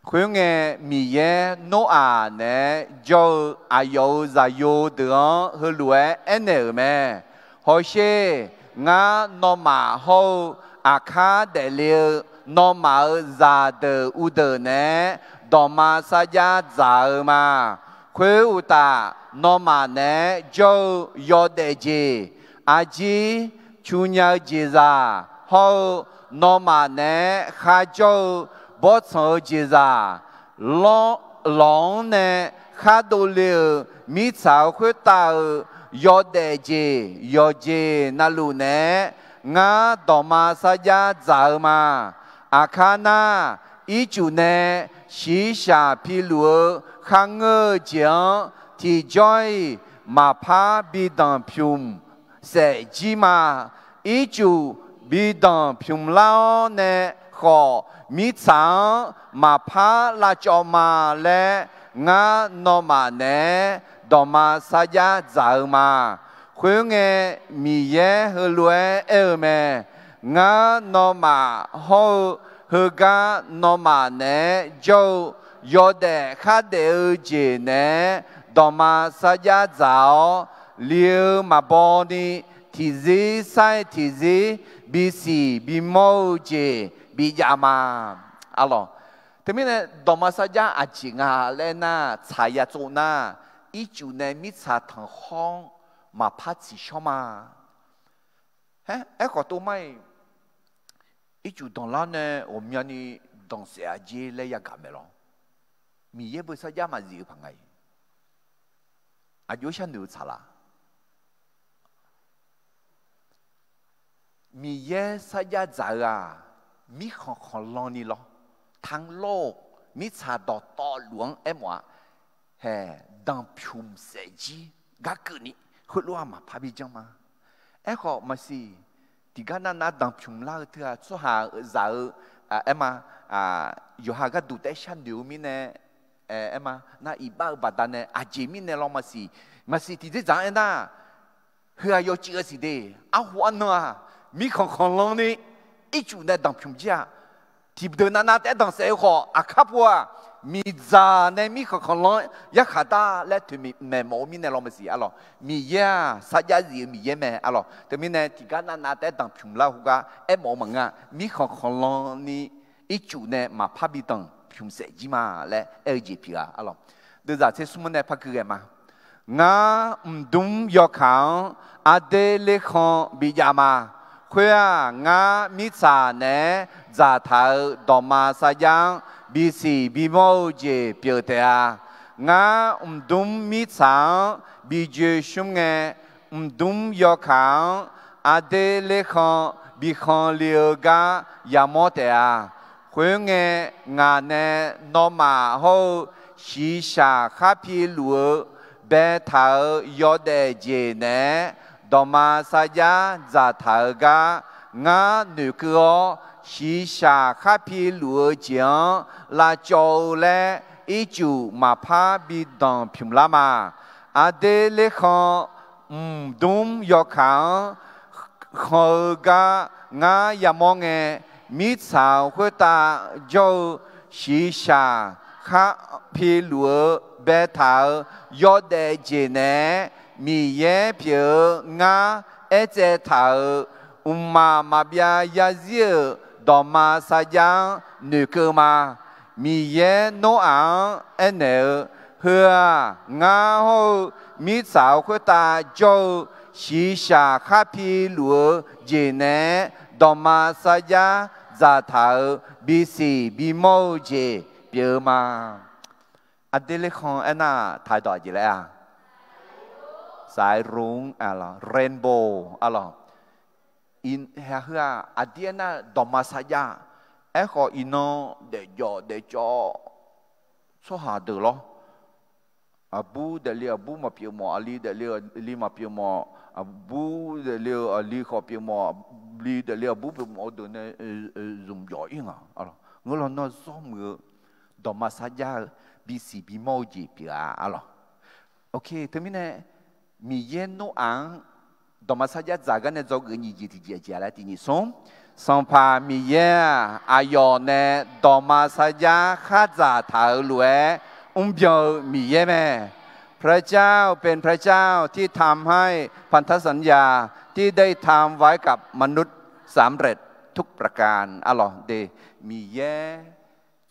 Khoerngae, Miqyaer Noraq naeq-aer jawr-eu aqyawf-euq zaqyo deuq-anr heulof-aer aernaeq-euq mae. Hawsher, ngar nawmaf hawr-eu aqkar daefle-eu nawmaf-euq zaqdeuq uvdeuq naeq-aer dawqma sarjax dzaq-eu ma. Khoeruqtaf, nawmaf naeq-aer jawr-eu yawdaef jeq, arjir cu nya-eu jeqzaq hawr-eu nawmaf naeq-aer kharjawr-eu bawrtsanq-eu jeqzaq, lawq-anr nae khar dovle-euq mirtsaq-euq khoertav-euq yawdaef jeq yawqjeq navluf naeq-aer ngar dawqma sarjax dzaq-eu ma. Aqkar nar, ircuf nae shiqshaq piluf-eu kharngeur-eu jeq-anr tiqjawr-iq maqpar bi danqpymq saef jir ma. Ircuf bi danqpymq lar-awr nae khawf, mirtsaq-anr maqpar lavcawv ma laer ngar nawmaf naeq-aer dawqma sarjax dzaq-eu ma. Khoerngae, Miqyaer heulof-aer aer-eu mae. Ngar nawmaf hawr-eu heugar nawmaf naeq-aer jawr-eu yawdaef khardaef-eu jeq naeq-aer dawqma sarjax dzaq-awr, li-eu maqbaw ni tiqzir sair tiqzir bisiq bimawr-eu jeq bijav ma. Arlawq, teumirnae dawqma sarjax aqjeq nga laer nar, tsaq ya tsov nar, ircuf nae mirtsaq tanqkhawr-anr maqpar tsiqshawr ma. Aer, aerkhawf tov mar-iq, ircuf danqlar nae ghawqmyani danqsaef-a jer laer yagaq mae lawr. Miqyaer beu sarjax maqzif-eu paq nga-iq, aqjox sharnoeq-eu tsaqlaq. Miqyaer sarjax dzaq-eu-aq, mirkhanq khanqlan ni lawr, tanqlawr-eu mirtsaq dawqtawvluf-anr aermawf-a, hae, danqpymq saef jir gar keuvni heulof-aer maqpar bi janr ma. Aerkhawf maqsiq, tiqgar navnav danqpymq lar-eu teu-aq tsawrhaq zaq-eu, aer ma, yawqha gharduq taef-aer sharnoeq-eu mirnae, aer ma, nar iqbax-eu baqdanae aqjeq mirnae lawr maqsiq, maqsiq tiqdzerdzaq-anr aernar, heu-aq yawcif-eu siq de, arhu arnan-aq, mirkhanq khanqlan ni ircuf nae danqpymq jir-aq, tiqdeuq navnav taef-aer danqsaef-eu khawf, aqkar pu-aq, miqdzaq nae mirkhanq khanqlan yarkhaq dar laer toeqmaeq mawf-eu mirnae lawr maqsiq. Arlawq, Miqyaer-aq sarjax zif-eu Miqyaer mae. Arlawq, teumirnae tiqgar navnav taef-aer danqpymq lar heugar aermawf-eu maqngeur-a, mirkhanq khanqlan ni ircuf nae maqpar bi danqpymq saef jir ma laer aer-eu jeq pyeuf-a. Arlawq, deuvzaq tser smr nae par gui ghae ma. Ngar mqdmr yawkaq-anr arder lerkhan bijav ma. Khoer-aq, ngar mirtsaq naeq-aer dzaqtaq-euq dawqma sarjax-anr bisiq bimawr-eu jeq pyeuf taef-a. Ngar mqdmr mirtsaq-anr bi joe shmr ngae, mqdmr yawkaq-anr arder lerkhan bikhanq le-eu gar yamawr taef-a. Khoerngae, ngaq nae nawmaf hawr-eu shiqshaq khar piluf-eu baetaq-euq yawdaef jeq naeq-aer dawqma sarjax dzaqtaq-eu gar ngar noeqkeuv-awr, shiqshaq khar piluf-eu jeq-anr lavcawv-eu laer ircuf maqpar bi danqpymq lar ma. Arder lerkhan mqdmr yawkaq-anr khanq-eu gar ngar yamawr ngae, mirtsaq khoertav jawr-eu shiqshaq khar piluf-eu baetaq-euq yawdaef jeq naeq-aer Miqyaer pyeuf-eu ngar aertsaev taq-euq mqmaq maqbyav yarzir-euq dawqma sarjax-anr noeqkeuv ma. Miqyaer Noraq-anr aernaeq-eu, Heu-aq, ngar hawr-eu mirtsaq-euq khoertav jawr-eu shiqshaq khar piluf-eu jeq naeq-aer dawqma sarjax dzaqtaq-euq bisiq bimawr-eu jeq pyeuf-eu ma. အဒိုက်လေးခွင် aernar ไทย dawq aqjeq laer-a? สายรุ้ง arlawq, rainbow arlawq. Heu-aq aqdir aernar dawqma sarjax. Aerkhawf iqnan daefjawf daefcawv tsawrhaq deuq lawr. Aqbur daefle aqbur maqpyeuf mawf, aqli daefle aqli maqpyeuf mawf, aqbur daefle-eu aqli khawf pyeuf mawf, aqli daefle aqbur pyeuf mawf-eu deuq nae zmq jawf-ir nga. Ngeur lawnmr-anr zawr muiq-eu dawqma sarjax-eu bisiq bimawr-eu jeq pyeuf-a arlawq. Oke, teumirnae Miqyaer Noraq-anr dawqma sarjax dzaq gar nae dzawgeuf nyiq jeq tiqjeq aqjeq laer tiq nyiq smr. Sanqpaq Miqyaer-aq, aqyawf nae dawqma sarjax khar dzaqtaq-euq lof-aer mrbyan-eu Miqyaer mae. พระเจ้าเป็นพระเจ้าที่ทำให้ พันธสัญญาที่ได้ทำไว้กับมนุษย์สำเร็จทุกประการ arlawq de. Miqyaer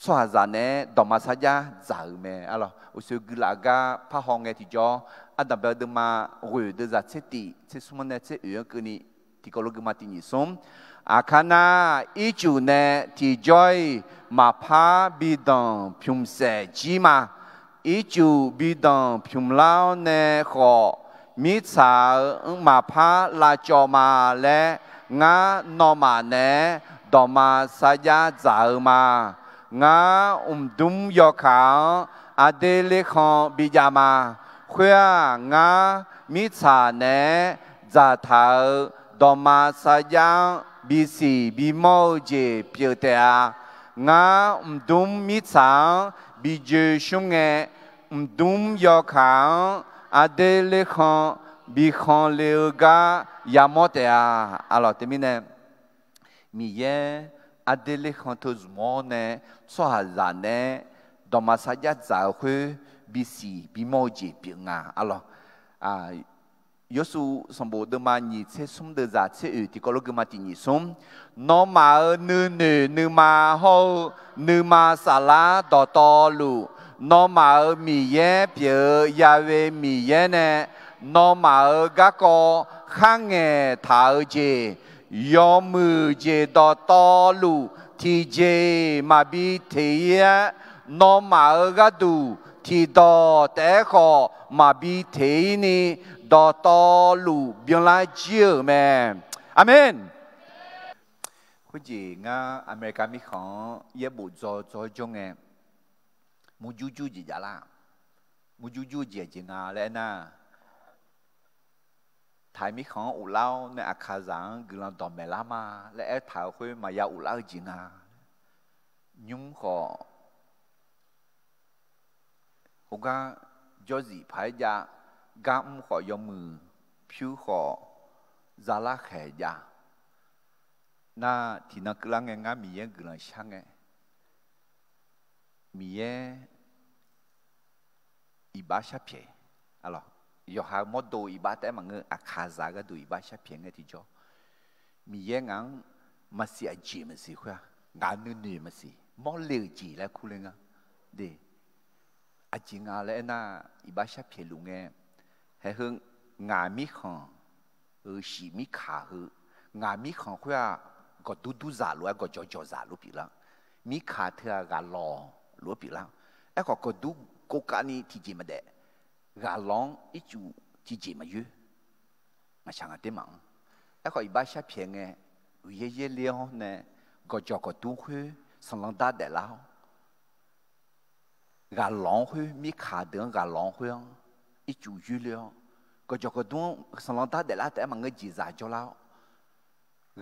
tsawrhaqzaq naeq-aer dawqma sarjax dzaq-euq mae arlawq. Uqshoe guilaf gar parhaw ngae tiqjawr, ardanqbae-eu deuvma ghoeq deuvzaq tser tif tser smr-anr nae tser oeq-anr keuvni tiqkawv lof guima tiq nyiq smr. Aqkar nar, ircuf nae tiqjawr-iq maqpar bi danq pymq saef jir ma. Ircuf bi danq pymq lar-awr nae khawf, mirtsaq-eu mqmaq maqpar lavcawv ma laer, ngar nawmaf naeq-aer dawqma sarjax dzaq-eu ma. Ngar mqdmr yawkaq-anr aqdui lekhan bijav ma. Khoer-aq, ngar mirtsaq naeq-aer dzaqtaq-euq dawqma sarjax-anr bisiq bimawr-eu jeq pyeuf taef-a. Ngar mqdmr mirtsaq-anr bijoe shmr ngae, mqdmr yawkaq-anr aqdui lekhan bikhanq le-eu gar yamawr taef-a. Arlawq teumirnae, Miqyaer aqdui lekhan teu zmq-awr nae tsawrhaqzaq naeq-aer dawqma sarjax dzaq-eu khoer bisiq bimawr-eu jeq pyeuf nga arlawq. Yawrsuv sanqbof deuvma nyiq tser smr deuvzaq tser oeq tiqkawv lof guima tiq nyiq smr. Nawmaf-euq nuinoeq nuima hawr-eu nuima saflar dawqtawvluf, nawmaf-euq Miqyaer pyeuf-eu Ya'we Miqyaer nae nawmaf-euq garkawv kharngaeq taq-eu jeq, yawmuiq jeq dawqtawvluf tiqjeq maqbi teq-ir-aer, nawmaf-euq gharduq tiqdawq taef-aer khawf maqbi teq-ir ni, dawqtawvluf byanlar jir-euq mae. Aqmeq. Khoerjeq ngar America mirkhanq-anr yaerbof dzaw dzaw-aer jawr ngae, murjur jur jeq javlar. Murjur jur jeq aqjeq nga laer aernar, Taiq mirkhanq-anr uvlar-awr nae Aqkaqzaq-anr guiqlanq dawqmaeq lar ma laer aertaq-euq khoer maqya uvlar-eu jeq nga. Nymr khawf khoergar jawrzif paq-aer jav, gar mr khawf yawmuiq pyur khawf zalar khaeq jav. Nar tiqnan keuvlar ngae ngar Miqyaer guiqlanq shar ngae, Miqyaer iqbax sharpyaeq. Yawqha mawrdo iqbax taef-aer maqngeur, Aqkaqzaq gharduq iqbax sharpyaeq ngae tiqjawr, Miqyaer ngaq-anr maqsiq aqjeq maqsiq khoer-aq, ngaq nuinoeq maqsiq mawrle-euq jeq laer kurler nga. De, aqjeq nga laer aernar, iqbax sharpyaeq luf ngae, haeq heu ngaq mirkhanq-euq shif mirkaq heu, ngaq mirkhanq khoer-aq, gawqdur durzaq lof-aer gawqjawq jawqzaq lof pyeuflar. Mirkaq teu-aq ghaqlawq lof-aer pyeuflar. Aerkhawf gawqdur kovkavni tiqjeq maqdaef, ghaqlawq-anr ircuf tiqjeq maqyoer. Ngaqshaq ngaq der maqanr. Aerkhawf iqbax sharpyaeq ngae, uiqyaer yaerler-awr nae gawqjawq gawqdur khoer sanqlanq dar daeflar-awr, ghaqlawq-anr khoer, mirkaq deuq-anr ghaqlawq-anr khoer-anr ircuf yoerler-awr, gawqjawq gawqdur-anr sanqlanq dar daeflar taef-aer maqngeur jeqzaq jawrlar-awr,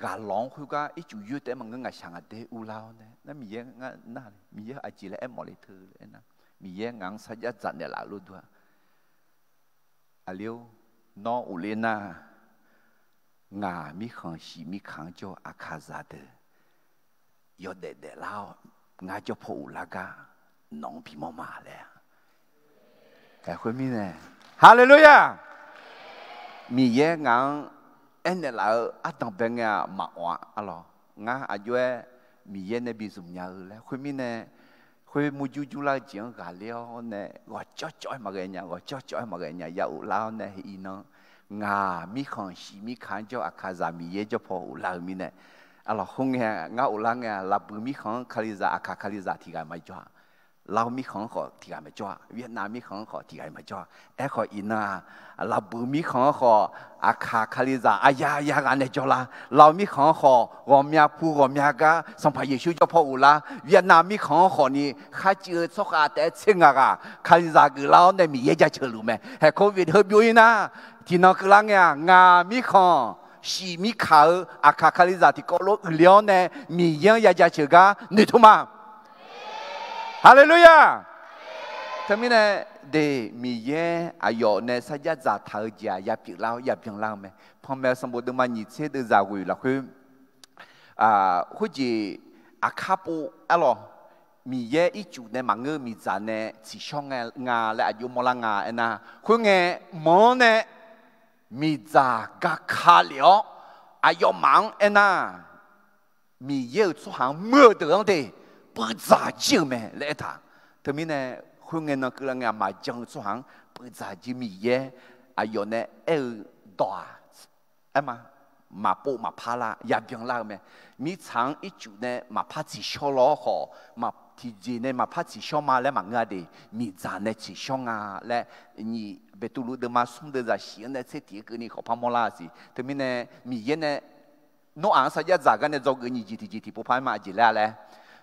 ghaqlawq-anr khoergar ircuf yoer taef-aer maqngeur ngaqshaq ngaq der urlar-awr nae, nar Miqyaer ngar nar, Miqyaer aqjeq laer aermawf le teu laer aernar, Miqyaer ngaq-anr sarjax dzaq naeqlaf-eu lof dur-aq, aqli-or, nawr uvler nar, ngaq mirkhanq shif mirkaq-anr jawr-eu Aqkaqzaq deuq yawdaef daeflar-awr, ngar jawr paw uvlar gar nawq-anr bimawr ma laer. Aerkhoer mirnae, Haleluya! Miqyaer ngaq-anr aernaeq laf-eu ardanq bae ngae-aq maqawf-a arlawq. Ngar aqjox-aer Miqyaer nae bi zmq nya-eu laer khoermirnae, khoer murjur jurlar-eu jeq-anr ghaqler-awr nae ghawqcawv cawv-aer maqghae nya, ghawqcawv cawv-aer maqghae nya, ya of lar-awr nae iqnan, ngaq mirkhanq shif mirkaq-anr jawr Aqkaqzaq Miqyaer jawr paw of lar-eu mirnae, arlawq khoerngae ngar of lar ngae-aq, Laqbuiq mirkhanq-anr Kalizaq, Aqkaq Kalizaq tiq ghaq maqjawr-a. Lav mirkhanq-anr khawf tiq ghaq maqjawr-a. Vietnam mirkhanq-anr khawf tiq ghaq maqjawr-a. Aerkhawf iqnan-aq, Laqbuiq mirkhanq-anr khawf Aqkaq Kalizaq aqya ya ghaq nae jawrlar. Lav mirkhanq-anr khawf ghawqmya pu ghawqmya gar Sanqpaq Yeqsur jawr paw of lar. Vietnam mirkhanq-anr khawfni kharcuiv-eu tsawrkhav taef-aer tser ngaq ghaq Kalizaq geuflar-awr nae Miqyaer jaceuq luf mae. Haeq covid heu byov-ir nar, tiqnan keuvlar ngae-aq, ngaq mirkhanq shif mirkaq-eu Aqkaq Kalizaq tiqkawv lof uiqle-awr nae Miqyaer-anr ya jaceuq gar noeqtmq ma. Haleluya! Teumirnae de, Miqyaer aqyawf nae sarjax dzaqtaq-eu jeq-aq ya pyeuflar-awr ya byanlar-eu mae. Panmaeq-eu sanqbof deuvma nyiq tser deuvzaq ghoeq lafkhoer, khoerjeq aqkar pov arlawq, Miqyaer ircuf nae maqngeur-eu miqdzaq nae tsiqshawr nga laer aqjox mawrlar nga aernar, khoerngae manq-anr nae miqdzaq gaka lef-awr aqyawfmaf-anr aernar, Miqyaer-euq tsawrhaq-anr muir-eu deuq-anr de puivdzaq jir-euq mae laer aertaq. Teumirnae khoerngae nan keuvlar ngae-aq, maqjan-eu tsawrhaq-anr puivdzaq jir Miqyaer aqyawf nae aer-eu dawq-aq, aer ma, maqpov maqpar lar ya byanlar-eu mae. Mirtsaq-anr ircuf nae maqpar tsiqshawr law-awr khawf, tiqjeq nae maqpar tsiqshawr ma laer maqngeur-a de, miqdzaq nae tsiqshawr nga laer, nyiq Beqtuvluv deuvma smr deuvzaq shif-anr nae tser tiq-aer keuvni khawf par mawrlar-a siq. Teumirnae Miqyaer nae Noraq-anr sarjax dzaq gar nae dzawgeuf nyiq jeq tiqjeq tiqpov par-aer ma. Aqjeq laer-a laer,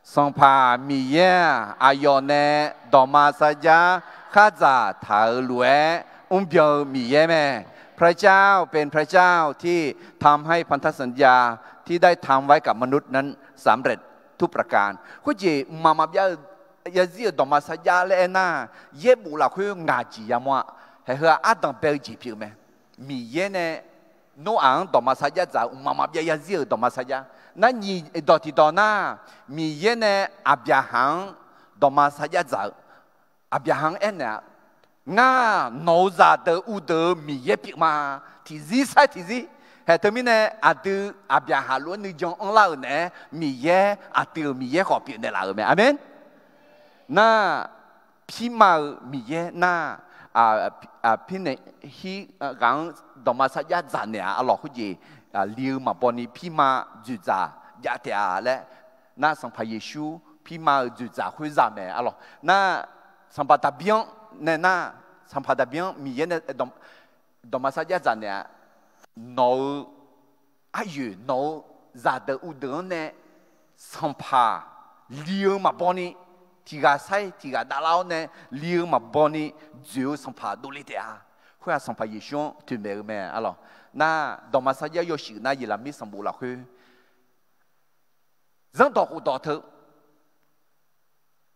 Sanqpaq Miqyaer-aq, aqyawf nae dawqma sarjax khardzaq taq-euq lof-aer mrbyan-eu Miqyaer mae. พระเจ้าเป็นพระเจ้าที่ทำให้พันธสัญญาที่ได้ทำไว้กับมนุษย์นั้นสำเร็จทุกประการ Khoerjeq mqmaq maqbyav-eu yazir-euq dawqma sarjax laer aernar, yaerbof lafkhoer ngaq jeq yamawr-a. Haeq heu-aq ardanq bae-eu jeq pyeuf mae. Miqyaer nae Noraq-anr dawqma sarjax dzaq-euq mqmaq maqbyav yazir-euq dawqma sarjax. Nar nyiq dawq tiqdawq nar, Miqyaer nae Aqbyaqhaq-anr dawqma sarjax dzaq-eu, Aqbyaqhaq-anr aernaeq-a, Ngar nawq-euq zaqdeuq uvdeuq-eu Miqyaer pyeuf ma. Tiqzir sair tiqzir. Haeq teumirnae aqdui Aqbyaqhaq lof-aer nuijan anrlar-euq naeq-aer Miqyaer, aqdui-euq Miqyaer khawf pyeufnaeq laf-euq mae. Aqmeq. Nar, pirma-euq Miqyaer nar, pirnaeq hir ghaq-anr dawqma sarjax dzaq naeq-a arlawq khoerjeq, li-eu maqbaw ni pirma dzoeqdzaq jav taef-a laer, nar Sanqpaq Yeqsur pirma-euq dzoeqdzaq khoer za mae arlawq. Nar, Sanqpaq Daqbir-anr nae nar, Sanqpaq Daqbir-anr Miqyaer nae dawqma sarjax dzaq naeq-a, nawq-euq aryoeq nawq-euq zaqdeuq uvdeuq-anr nae sanqpaq li-eu maqbaw ni, tiq ghaq sair tiq ghaq davlar-awr nae li-eu maqbaw ni dzoeq-eu sanqpaq dovle taef-a. Khoer-aq Sanqpaq Yeqsur-anr toeqmaeq-eu mae arlawq. Nar, dawqma sarjax yawshuif nar Yeqlaqmir sanqbof lafkhoer zanrdawq khofdawq teu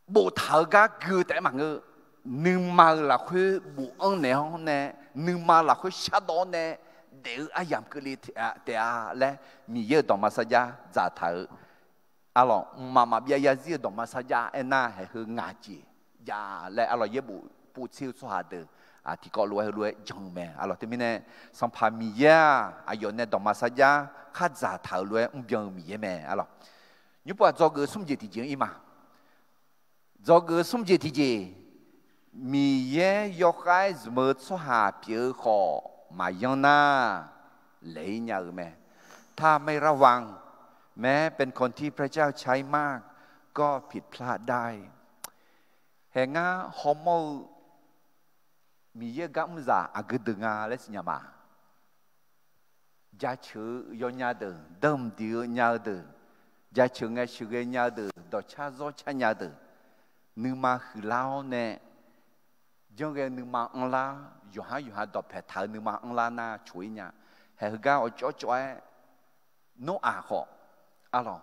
boftaq-eu gar gui-eu taef-aer maqngeur. Nuima-euq lafkhoer bofanr naeq-awr nae, nuima lafkhoer shardawv-awr nae daef-eu aryamq keuvle taef-a laer, Miqyaer-euq dawqma sarjax dzaqtaq-eu arlawq, mqmaq maqbyav yazir-euq dawqma sarjax aernar, haeq heu ngaq jeq jav laer arlawq, yaerbof povtser-eu tsawrhaq deuq tiqkawv lof-aer heulof-aer jan-eu mae arlawq. Teumirnae, Sanqpaq Miqyaer-aq, aqyawf nae dawqma sarjax khardzaq taq-euq lof-aer mrbyan-eu Miqyaer mae arlawq. Nymrpov-aq dzawgeuf-eu smr jeq tiqjeq-anr ir ma. Dzawgeuf-eu smr jeq tiqjeq, Miqyaer yawkhav-aer zmq-eu tsawrhaq pyeuf-eu khawf maqyanr nar, laeq-ir nya-eu mae. ถ้าไม่ระวัง แม้เป็นคนที่พระเจ้าใช้มาก ก็ผิดพลาดได้ Haeq ngar hawmawr-eu Miqyaer-eu gar mrzaq aqgeu deuq nga laer siqnya ma. Jaceuq-eu yawnya deuq, danqdiq-eu nya-eu deuq, jaceuq ngae sheuqghae nya-eu deuq, dawqcar zawrcar nya-eu deuq, nuima huiqlar-awr nae, janrghae-eu nuima anrlar, yawqhar yawqha dawqpaeq taq-eu nuima anrlar nar coq-ir nya. Haeq heugar awqcawv cawv-aer, Noraq khawf, arlawq,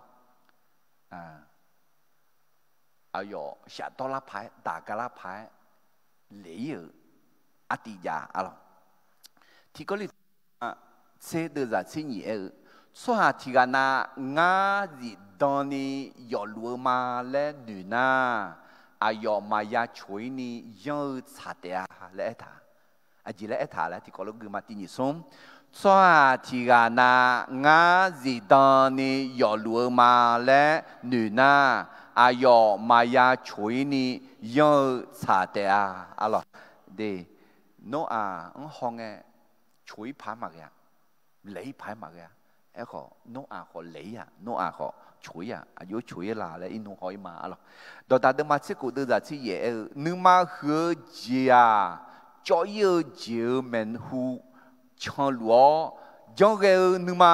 aqyawf shafdawr lar paq-aer, daq ga lar paq-aer, laeq-ir-euq artiv jav arlawq. Tiqkawv li tser deuvzaq tser nyif aer-eu, tsawrhaq tiq ghaq na ngar zifdan ni yawfluf-eu ma laer noeq nar, aqyawf maqya coq-ir ni yanr-eu tsaq taef-a laer aertaq. Aqjeq laer aertaq laer tiqkawv lof guima tiq nyiq smr. Tsawrhaq tiq ghaq na ngar zifdan ni yawfluf-eu ma laer noeq nar, aqyawf maqya coq-ir ni yanr-eu tsaq taef-a. Arlawq, de, Noraq-anr hawngae coq-ir paq-aer maqghae-a, laeq-ir paq-aer maqghae-a. Aerkhawf Noraq khawf laeq-ir-aq, Noraq khawf coq-ir-aq, aqjox coq-ir la laer irnmr haw-ir ma. Arlawq, Dawqdaq deuvma tser khof deuvzaq tser yaef aer-eu, nuima huiq-eu jeq-aq, cawv-ir-eu jeq-euq maeqhu canluf-awr, janrghae-eu nuima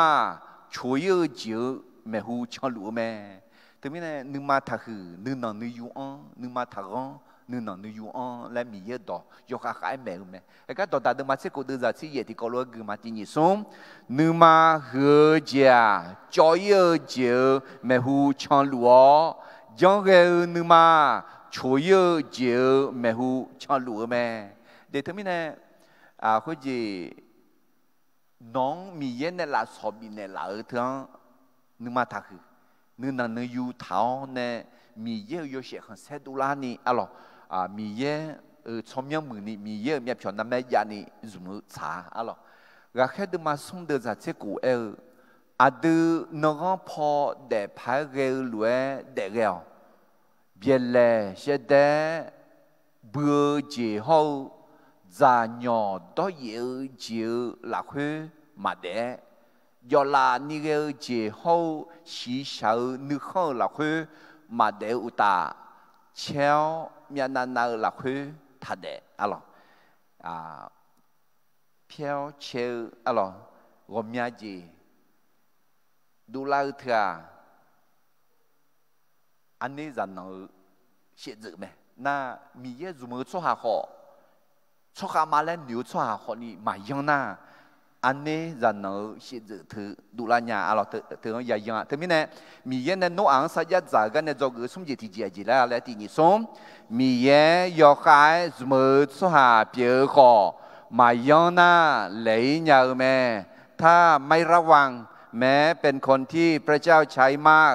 coq-ir-eu jeq-euq maeqhu canluf-eu mae. Teumirnae nuima taqhuiq, nuinanq nuiyu anr, nuima taqghanr, nuinanq nuiyu anr laer Miqyaer-euq dawq yawkhav khav-aer maeq-eu mae. Aergar Dawqdaq deuvma tser khof deuvzaq tser yaef tiqkawv lof-aer guima tiq nyiq smr. Nuima huiq-eu jeq-aq, cawv-ir-eu jeq-euq maeqhu canluf-awr, janrghae-eu nuima coq-ir-eu jeq-euq maeqhu canluf-eu mae. De teumirnae, khoerjeq nawq-anr Miqyaer nae lafsawq bifnaeq laf-eu teu-anr nuima taqhuiq, nuinanq nuiyu taq-awr nae Miqyaer-euq yawshaef khanqsaer dovlarni arlawq, Miqyaer-euq tsawrmyanr muiqni Miqyaer-euq myavpyawq narmaer javni zmq-eu tsaq-a. Arlawq, Ghaqkhaer deuvma smr deuvzaq tser khof aer-eu, aqdui nanghanr paw daef paq-aer ghae-eu lof-aer daef ghae-awq. Byaeqlaeq shaevdaer bui-eu jeq hawr-eu, dzaqnyawq dawryaef-eu jeq-euq lafkhoer maqdaef-aer, jawvlaf ni ghae-eu jeq hawr-eu shiqshaq-eu nuikhanr-euq lafkhoer maqdaef-eu uqtaf, caer-awr myavnav nav-eu lafkhoer taqdaef. Arlawq, pyaer-awr cae-eu arlawq, ghawqmya jeq dovlar-eu teu-aq, arner zaqnanq-eu shaevdzeuf mae. Nar, Miqyaer zmq-eu tsawrhaq khawf, tsawrkhav ma laer noeq-eu tsawrhaq khawfni maqyanr nar, arner zaqnanq-eu shaevdzeuf teu dovlar nya. Arlawq, teu-anr yayan-a. Teumirnae, Miqyaer nae Noraq-anr sarjax dzaq-eu gar nae dzawgeuf-eu smr jeq tiqjeq aqjeq laer laer tiq nyiq smr. Miqyaer yawkhav-aer zmq-eu tsawrhaq pyeuf-eu khawf, maqyanr nar laeq-ir nya-eu mae. ถ้าไม่ระวัง แม้เป็นคนที่พระเจ้าใช้มาก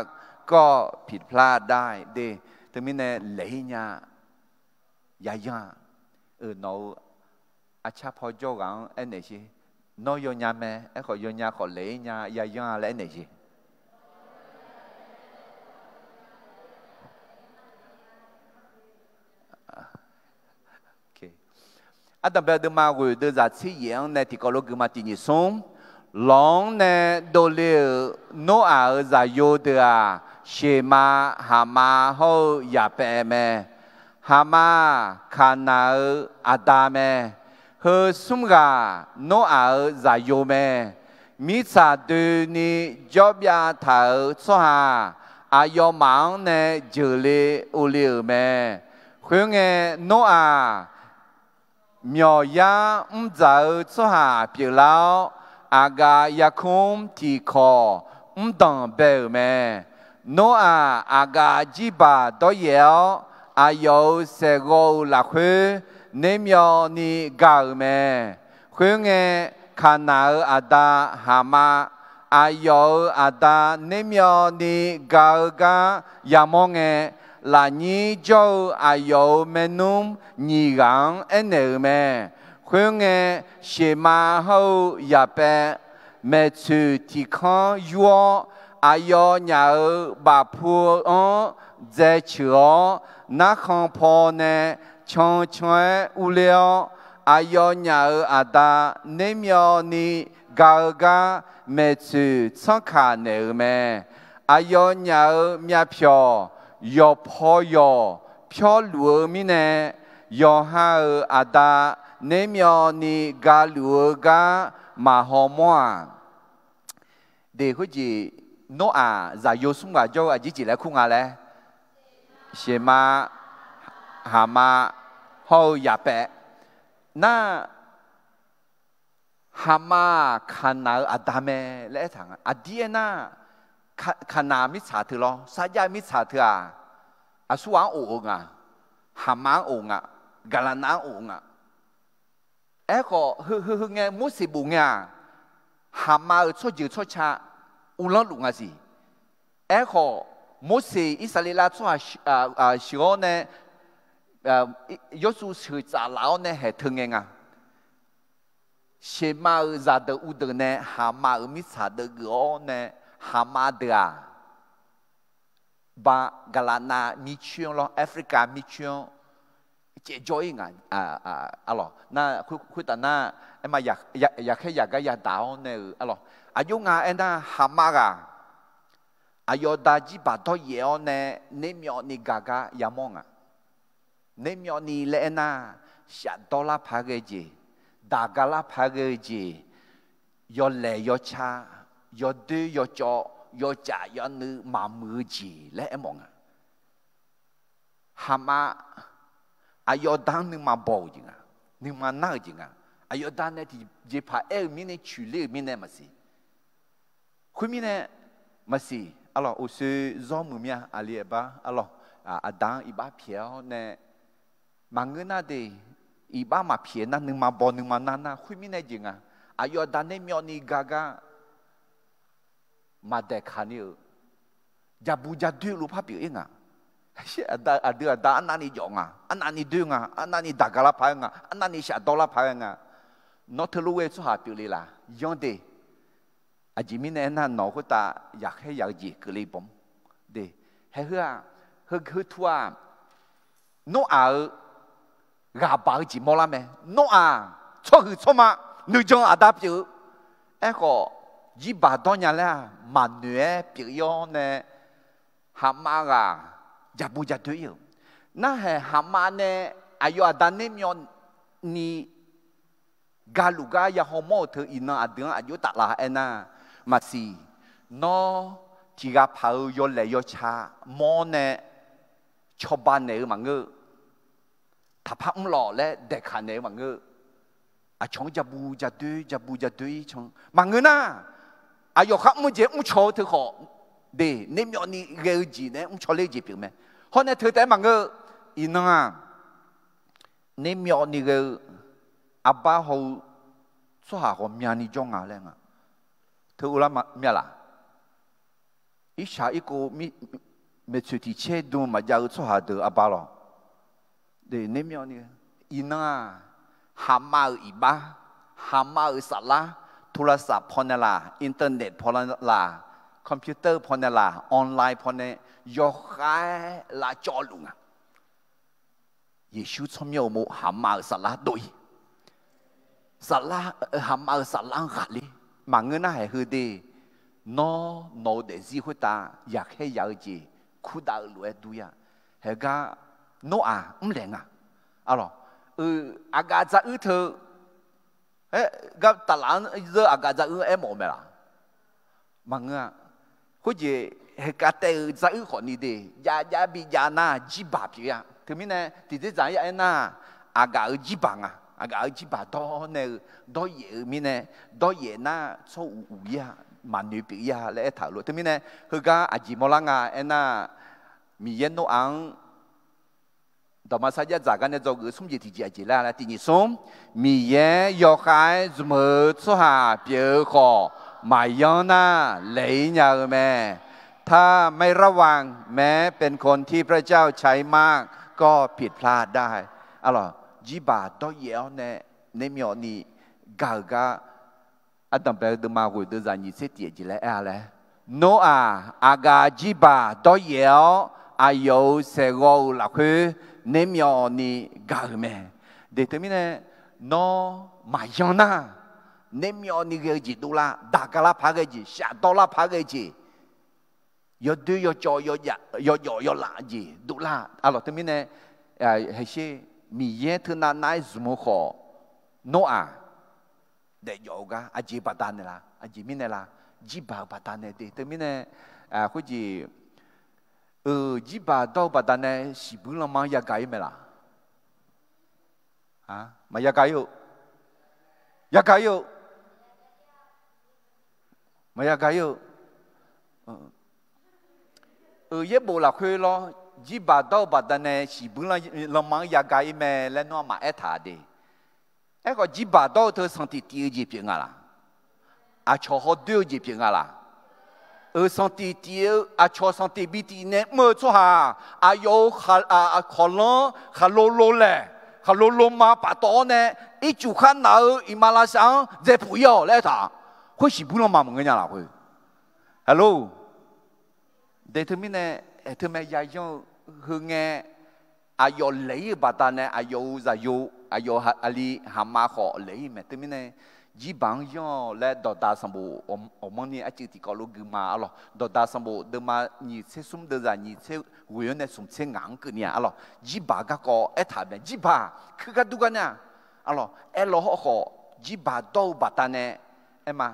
ก็ผิดพลาดได้ de. Teumirnae laeq-ir nya, yayan-a. Nawq-euq arcar paw jawr ghaq-anr aernaeq sher. Nawr yawnya mae, aerkhawf yawnya khawf laeq-ir nya, yayan-a laer aernaeq sher. Ardanqbae deuvma ghoeq deuvzaq tser yaef-anr nae tiqkawv lof guima tiq nyiq smr. Lawq-anr nae dovle-euq Noraq-euq zaqyo deuq-aq, Sheqmav, Haqmav hawr-eu Yaqpaev mae. Haqmav-aq, Kaqnaq-euq aqda mae. Heu smr ghaq Noraq-euq zaqyo mae. Mirtsaq doeni jawrbyav taq-euq tsawrhaq aqyawfmaf-anr nae jeuqle uvle-euq mae. Khoerngae, Noraq myawqyar mrdzaq-eu tsawrhaq pyeuflar-awr, aqgaf yarkmr tiqkawq mrdanq bae-euq mae. Noraq aqgaf jirbaq dawryaef-awr, aqyawf-euq saeqghawv-euq lafkhoer nermyawvni ga-euq mae. Khoerngae, Kaqnaq-euq aqda Haqmav, aqyawf-euq aqda nermyawvni ga-eu gar yamawr ngae, lafnyir jawr-eu aqyawf-euq maernmr nyiq ghaq-anr aernaeq-euq mae. Khoerngae, Sheqmav hawr-eu Yaqpaev maeqtsoeq tiqkanr yur-awr, aqyawfnyaf-euq bafpu-eu anr dzaeceuq-awr, narkhan paw nae cancan-aer urler-awr, aqyawfnyaf-euq aqda nermyawvni ga-eu gar maeqtsoeq tsanrkaq naeq-euq mae. Aqyawfnyaf-euq myavpyawq yawqpaw yawq pyawrluf-eu mirnae, yawqha-euq aqda nermyawvni galuf-eu gar maqhaw mawr-aq. De, khoerjeq Noraq zaqyo smr ghaq jawr-eu aqjeq jeq laer kur nga laer, Sheqmav, Haqmav hawr-eu Yaqpaev. Nar, Haqmav-aq Kaqnaq-euq aqda mae laer aertaq nga. Aqdir aernar, Kaqnaq mirtsaq teu lawr, sarjax mirtsaq teu-aq, aqsurghaq-anr of-eu nga, Haqmav-anr of nga, Gaqlaqnav-anr of nga. Aerkhawf heu heu heu ngae Morseq bof ngae-aq, Haqmav-euq tsawrjeuq tsawrca uvlanr luf nga siq. Aerkhawf, Morseq Irsaqleqlav tsawrhaq sheuq-awr nae, Yawrsuv sheuq tsaf laf-awr nae haeq teu ngae nga. Shema-euq zaqdeuq uvdeuq nae Hama-euq mirtsaq deuvgeuf-awr nae, Hama deuq-aq, ba gaqlaqnav mircoer-anr lawr, Africa mircoer-anr caevjawr-ir nga. Arlawq, khoertaf nar, aerma, yaqkhaer yaqgar yadaq-awr nae-euq arlawq, aqjox nga aernar, Hama ghaq aqyawf da jirbaq dawryaef-awr nae, nermyawvni gaq gar yamawr nga. Nermyawvni laer aernar, shafdawr lar paq-aer ghae jeq, daq ga lar paq-aer ghae-eu jeq, yawlaeq yawca, yawdoer yawcawv, yawcaf yawnuiv maqmuiq-eu jeq laer aermawf nga. Hama, aqyawf da-anr nuima baw-euq jeq nga, nuima nar-euq jeq nga. Aqyawf da nae tiqjeqpaq aer-eu mirnae, coeqler-euq mirnae maqsiq. Khoermirnae, maqsiq, arlawq, uqshoe zawr muiq mir-a, aqli aqbar, arlawq, aqda-anr iqbax pyaeq-awr nae, maqngeur nar de, iqbax maqpyaeq nar, nuima baw nuima nar nar, khoermirnae jeq nga. Aqyawf aqda nermyawvni gaq gar maqdaeqkaq ni-euq, jabu jadoer luf par pyeuf-ir nga. Aqdui aqda arnavni jawf nga, arnavni doer nga, arnavni daq ga lar paq-aer nga, arnavni shafdawr lar paq-aer nga. Nawr teulof ghae-eu tsawrhaq pyeufle laf, yanr de. Aqjeq mirnae aernar, nawq khoertav yaqkhaer yaq-eu jeq keuvle bawm de. Haeheu-aq, heu, heu tu-aq, Noraq-euq ghaq baq-eu jeq mawrlar mae. Noraq tsawrhuiq tsawrma nuijan aqda pyeuf-eu. Aerkhawf, jirbaq dawrnya laer-aq, maqnoeq-aer pyeuf-ir-awr nae, Hama ghaq jabu jadoer-ir-euq. Narhaq Hama nae aqyawf aqda nermyawvni galuf gar yahaw mawr-euq teu iqnan aqdui-anr aqjox taf la aernar, maqsiq, nawr tiqghaq paq-euq yawlaeq yawca mawr nae cawba naeq-eu maqngeur-eu, taqpar mrlawq laer daeqkaq naeq-eu maqngeur-eu, aqcawq-anr jabu jadoer jabu jadoer-ir can maqngeur nar, aqyawf khar mr-eu jeq mrcaw-eu teu khawf, de, nermyawvni ghae-eu jeq nae mrcaw ler-eu jeq pyeuf mae. Hawr nae teu taef-aer maqngeur-eu, iqnan-aq, nermyawvni ghae-eu arbar haw-eu tsawrhaq ghawqmyani jawr nga laer nga. Teu uvlar mya laf? Irshaq irkov, maeqtsoeq tiq caer dm maqjav-eu tsawrhaq deuq arbar lawr. Iqnan-aq, Haqmav-euq iqbax, Haqmav-euq saflar, โทรศัพท์ pawnae laq, internet pawnae laq, computer pawnae laq, online pawnae yawkhav-aer lavcawv luf nga. Yeqsur tsawrmyanr uqmov Haqmav-euq saflar dov-ir. Saflar, Haqmav-euq saflar-anr ghaqler. Maqngeur nar haeq heu de, nawr nawq-eu daefzir khoertav yaqkhaer yaq-eu jeq kurdav-eu lof-aer dur-ir-a. Haeq gar Noraq mrlaeq nga. Arlawq, aqgaf dzaruir teu, aer, gar taflaf-anr zeur aqgaf dzaruir aermawf-eu mae laq? Maqngeur-a. Khoerjeq haeqkav taev-eu dzaruir khawfni de, jav jav bi jav nar jirbaq pyeuf-ir-a. Teumirnae tiqdzerdzaq-ir ya aernar, aqgaf-euq jirbaq nga. Aqgaf-euq jirbaq dawr nae-eu, dawryaef-eu mirnae, dawryaef nar tsawr uq uq-ir-a, maqnoeq pyeuf-ir-a laer aertaq-euq lof. Teumirnae heugar aqjeq mawrlar nga aernar, Miqyaer Noraq-anr dawqma sarjax dzaq gar nae dzawgeuf-eu smr jeq tiqjeq aqjeq laer laer tiq nyiq smr, Miqyaer yawkhav-aer zmq-eu tsawrhaq pyeuf-eu khawf, maqyanr nar laeq-ir nya-eu mae. ถ้าไม่ระวัง แม้เป็นคนที่พระเจ้าใช้มาก ก็ผิดพลาดได้. Arlawq, jirbaq dawryaef-awr nae naermyawvni gaq-euq gar, ardanqbae-eu deuvma ghoeq deuv zaq nyiq tser tiq aqjeq laer aer-a laer, Noraq aqgaf jirbaq dawryaef-awr, aqyawf-euq saeqghawv-euq lafkhoer naermyawvni gaq-euq mae. De teumirnae, nawr maqyanr nar, naermyawvni ghae-eu jeq dovlar, daq ga lar paq-aer ghae jeq, shafdawr lar paq-aer ghae jeq, yawdoer yawcawv, yawjawf yawlaf jeq dovlar. Arlawq teumirnae, haeqsher, Miqyaer teunav nav-aer zmq-eu khawf, Noraq daefjawf-eu gar aqjeq baqdanae la, aqjeq mirnae la, jirbaq-eu baqdanae de teumirnae, khoerjeq, jirbaq dawr-eu baqdanae siqbuir lanma-anr yagaq-ir mae laq? Maqyagaq-ir-eu, yagaq-ir-eu, maqyagaq-ir-eu. Euq yaerbof lafkhoer lawr, jirbaq dawr-eu baqdanae siqbuir lanma-anr yagaq-ir mae laer nawr maqaer taq de. Aerkhawf, jirbaq dawr-eu teu sanqtif tif-eu jeq pyeuf nga laq? Aqcawq hawdoer-eu jeq pyeuf nga laq? Euq sanqtif tif-eu, aqcawq sanqtif bi tif nae mr-eu tsawrhaq, aqyawf-euq khaqlanr khaqlo lo laeq, Khaqlo loma paftawf-awr nae, ircuf khar naq-eu iqmalavshav-anr dzaepuq ir-awq laer aertaq. Khoer shiqbuir lanma maqngeur nya lafkhoer. Hello. De teumirnae, aer teumae yayanr-eu heu ngae, aqyawf laeq ir-euq baqdanae aqyawf-euq zaqyo, aqyawf aqli haqma khawf laeq ir mae. Teumirnae, jirbaq-anr yanr-awq laer dawqdaq sanqbof awqmanrni arcuiv tiqkawv lof guima arlawq. Dawqdaq sanqbof deuvma nyiq tser smr deuvzaq nyiq tser ghoeq-anr nae smq tser ngaq-anr keuvni-aq arlawq. Jirbaq garkawv aertaq mae. Jirbaq kuir gar dur gar nar-aq arlawq, aerlaw hawrkhawf jirbaq dawr-eu baqdanae aerma,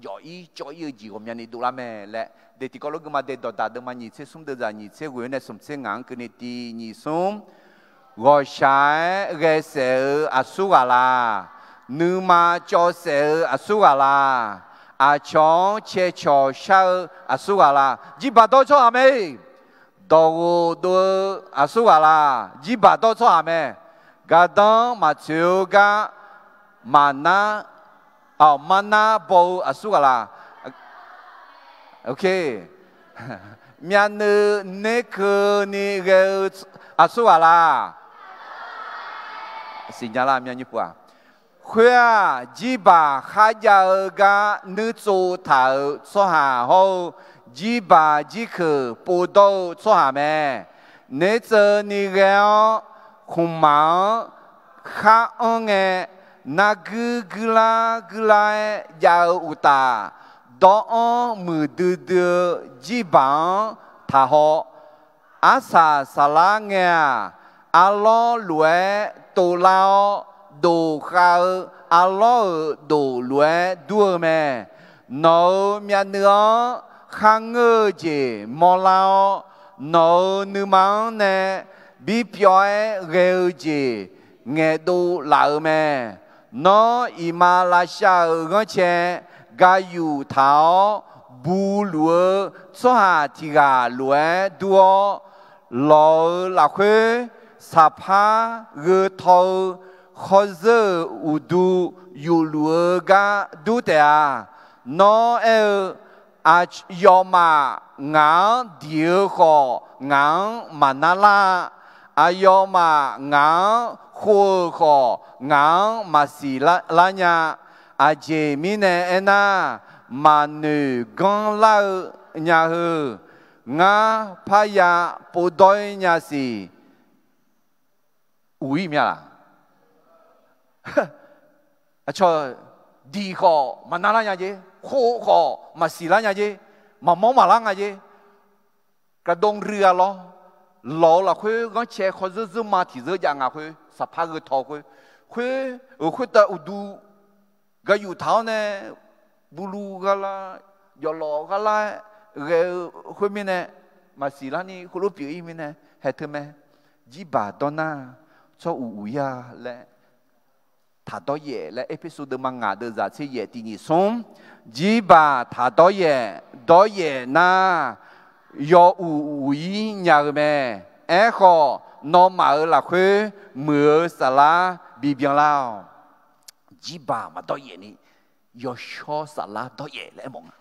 jawf ir cawv ir-eu jeq ghawqmyani dovlar mae laer, de tiqkawv lof guima de dawqdaq deuvma nyiq tser smr deuvzaq nyiq tser ghoeq-anr nae smq tser ngaq-anr keuvni tiq nyiq smr. Ghawqshaq-aer ghaesaef-eu aqsur ghaq la? Nuima cawv saef-eu aqsur ghaq la? Aqcawq-anr cae cawq shar-eu aqsur ghaq la? Jirbaq dawr-eu tsawrhaq mae. Dawqghof dov-eu aqsur ghaq la? Jirbaq dawr-eu tsawrhaq mae. Gardanr maqtsoeq-eu gar maqnar, aq, marnar baw-eu aqsur ghaq la? Myavnuiv nerkeuvni ghae-eu aqsur ghaq la? Siqnya lar, myavnuiv puq-aq. Khoer-aq, jirbaq kharjav-eu gar nuirtsov taq-euq tsawrhaq hawr-eu, jirbaq jirkeuq povdawr-eu tsawrhaq mae. Nertseuvni ghae-awr, khmqmaq-anr khar anr ngae, narguir guirlar guirlar-aer jav-eu uqtaf, dawr-anr muiqdui dui-eu jirbaq-anr taqhaw. Arsaq saflar ngae-aq, arlawr lof-aer tovlar-awr, dof khav-eu arlawr-euq dof lof-aer dur-eu mae. Nawq-euq myavnuiv-anr kharngeur-eu jeq mawrlar-awr, nawq-euq nuima-anr nae birpyawv-aer ghae-eu jeq ngaeqdov laf-eu mae. Nawr iqmalavshav-euq ghanrcae gayuf taq-awr, buluf-eu tsawrhaq tiq ghaq lof-aer dur-awr, lawq-euq lafkhoer saqpar gheu taw-eu khawrzeur-euq uqdu yufluf-eu gar dur taef-a. Nawr aer-eu, Aqyawfmaf ngaq-anr diq-eu khawf, ngaq-anr maqnar lar-a. Aqyawfmaf ngaq-anr khov-euq khawf, ngaq-anr maqsiq lar nya. Aqjeq mirnae aernar, maqnoeq ganr lar-eu nya heu, ngar parya povdawr-ir nya siq. Uq-ir mya laq? Aqcawq diq khawf maqnar lar nya jer, khov-eu khawf maqsiq lar nya jer, maqmawr maqlar nga jer. Gaqdov rui-a lawr, lawq-eu lafkhoer ghanrcae khawrzeur zeur ma tiq zeur jav nga khoer, saqpar gheu taw khoer, khoer-euq khoertav uqdu gayuf taq-awr nae, bulu gharlar, jawflawf gharlar-aer ghae-eu khoermirnae, maqsiq larni heulof pyeuf-ir mirnae, haeq teumae, jirbaq dawr nar, tsawr uq uq-ir-a laer, taq dawryaef laer, Erpersu deuvma ngaq deuvzaq tser yaef tiq nyiq smr, jirbaq taq dawryaef, dawryaef nar, yaw uq uq-ir nya-eu mae. Aerkhawf, nawmaf-euq lafkhoer muiq-eu saflar bibyan lar-awq. Jirbaq maqdawryaef ni, yawshawr saflar dawryaef laer aermawf nga.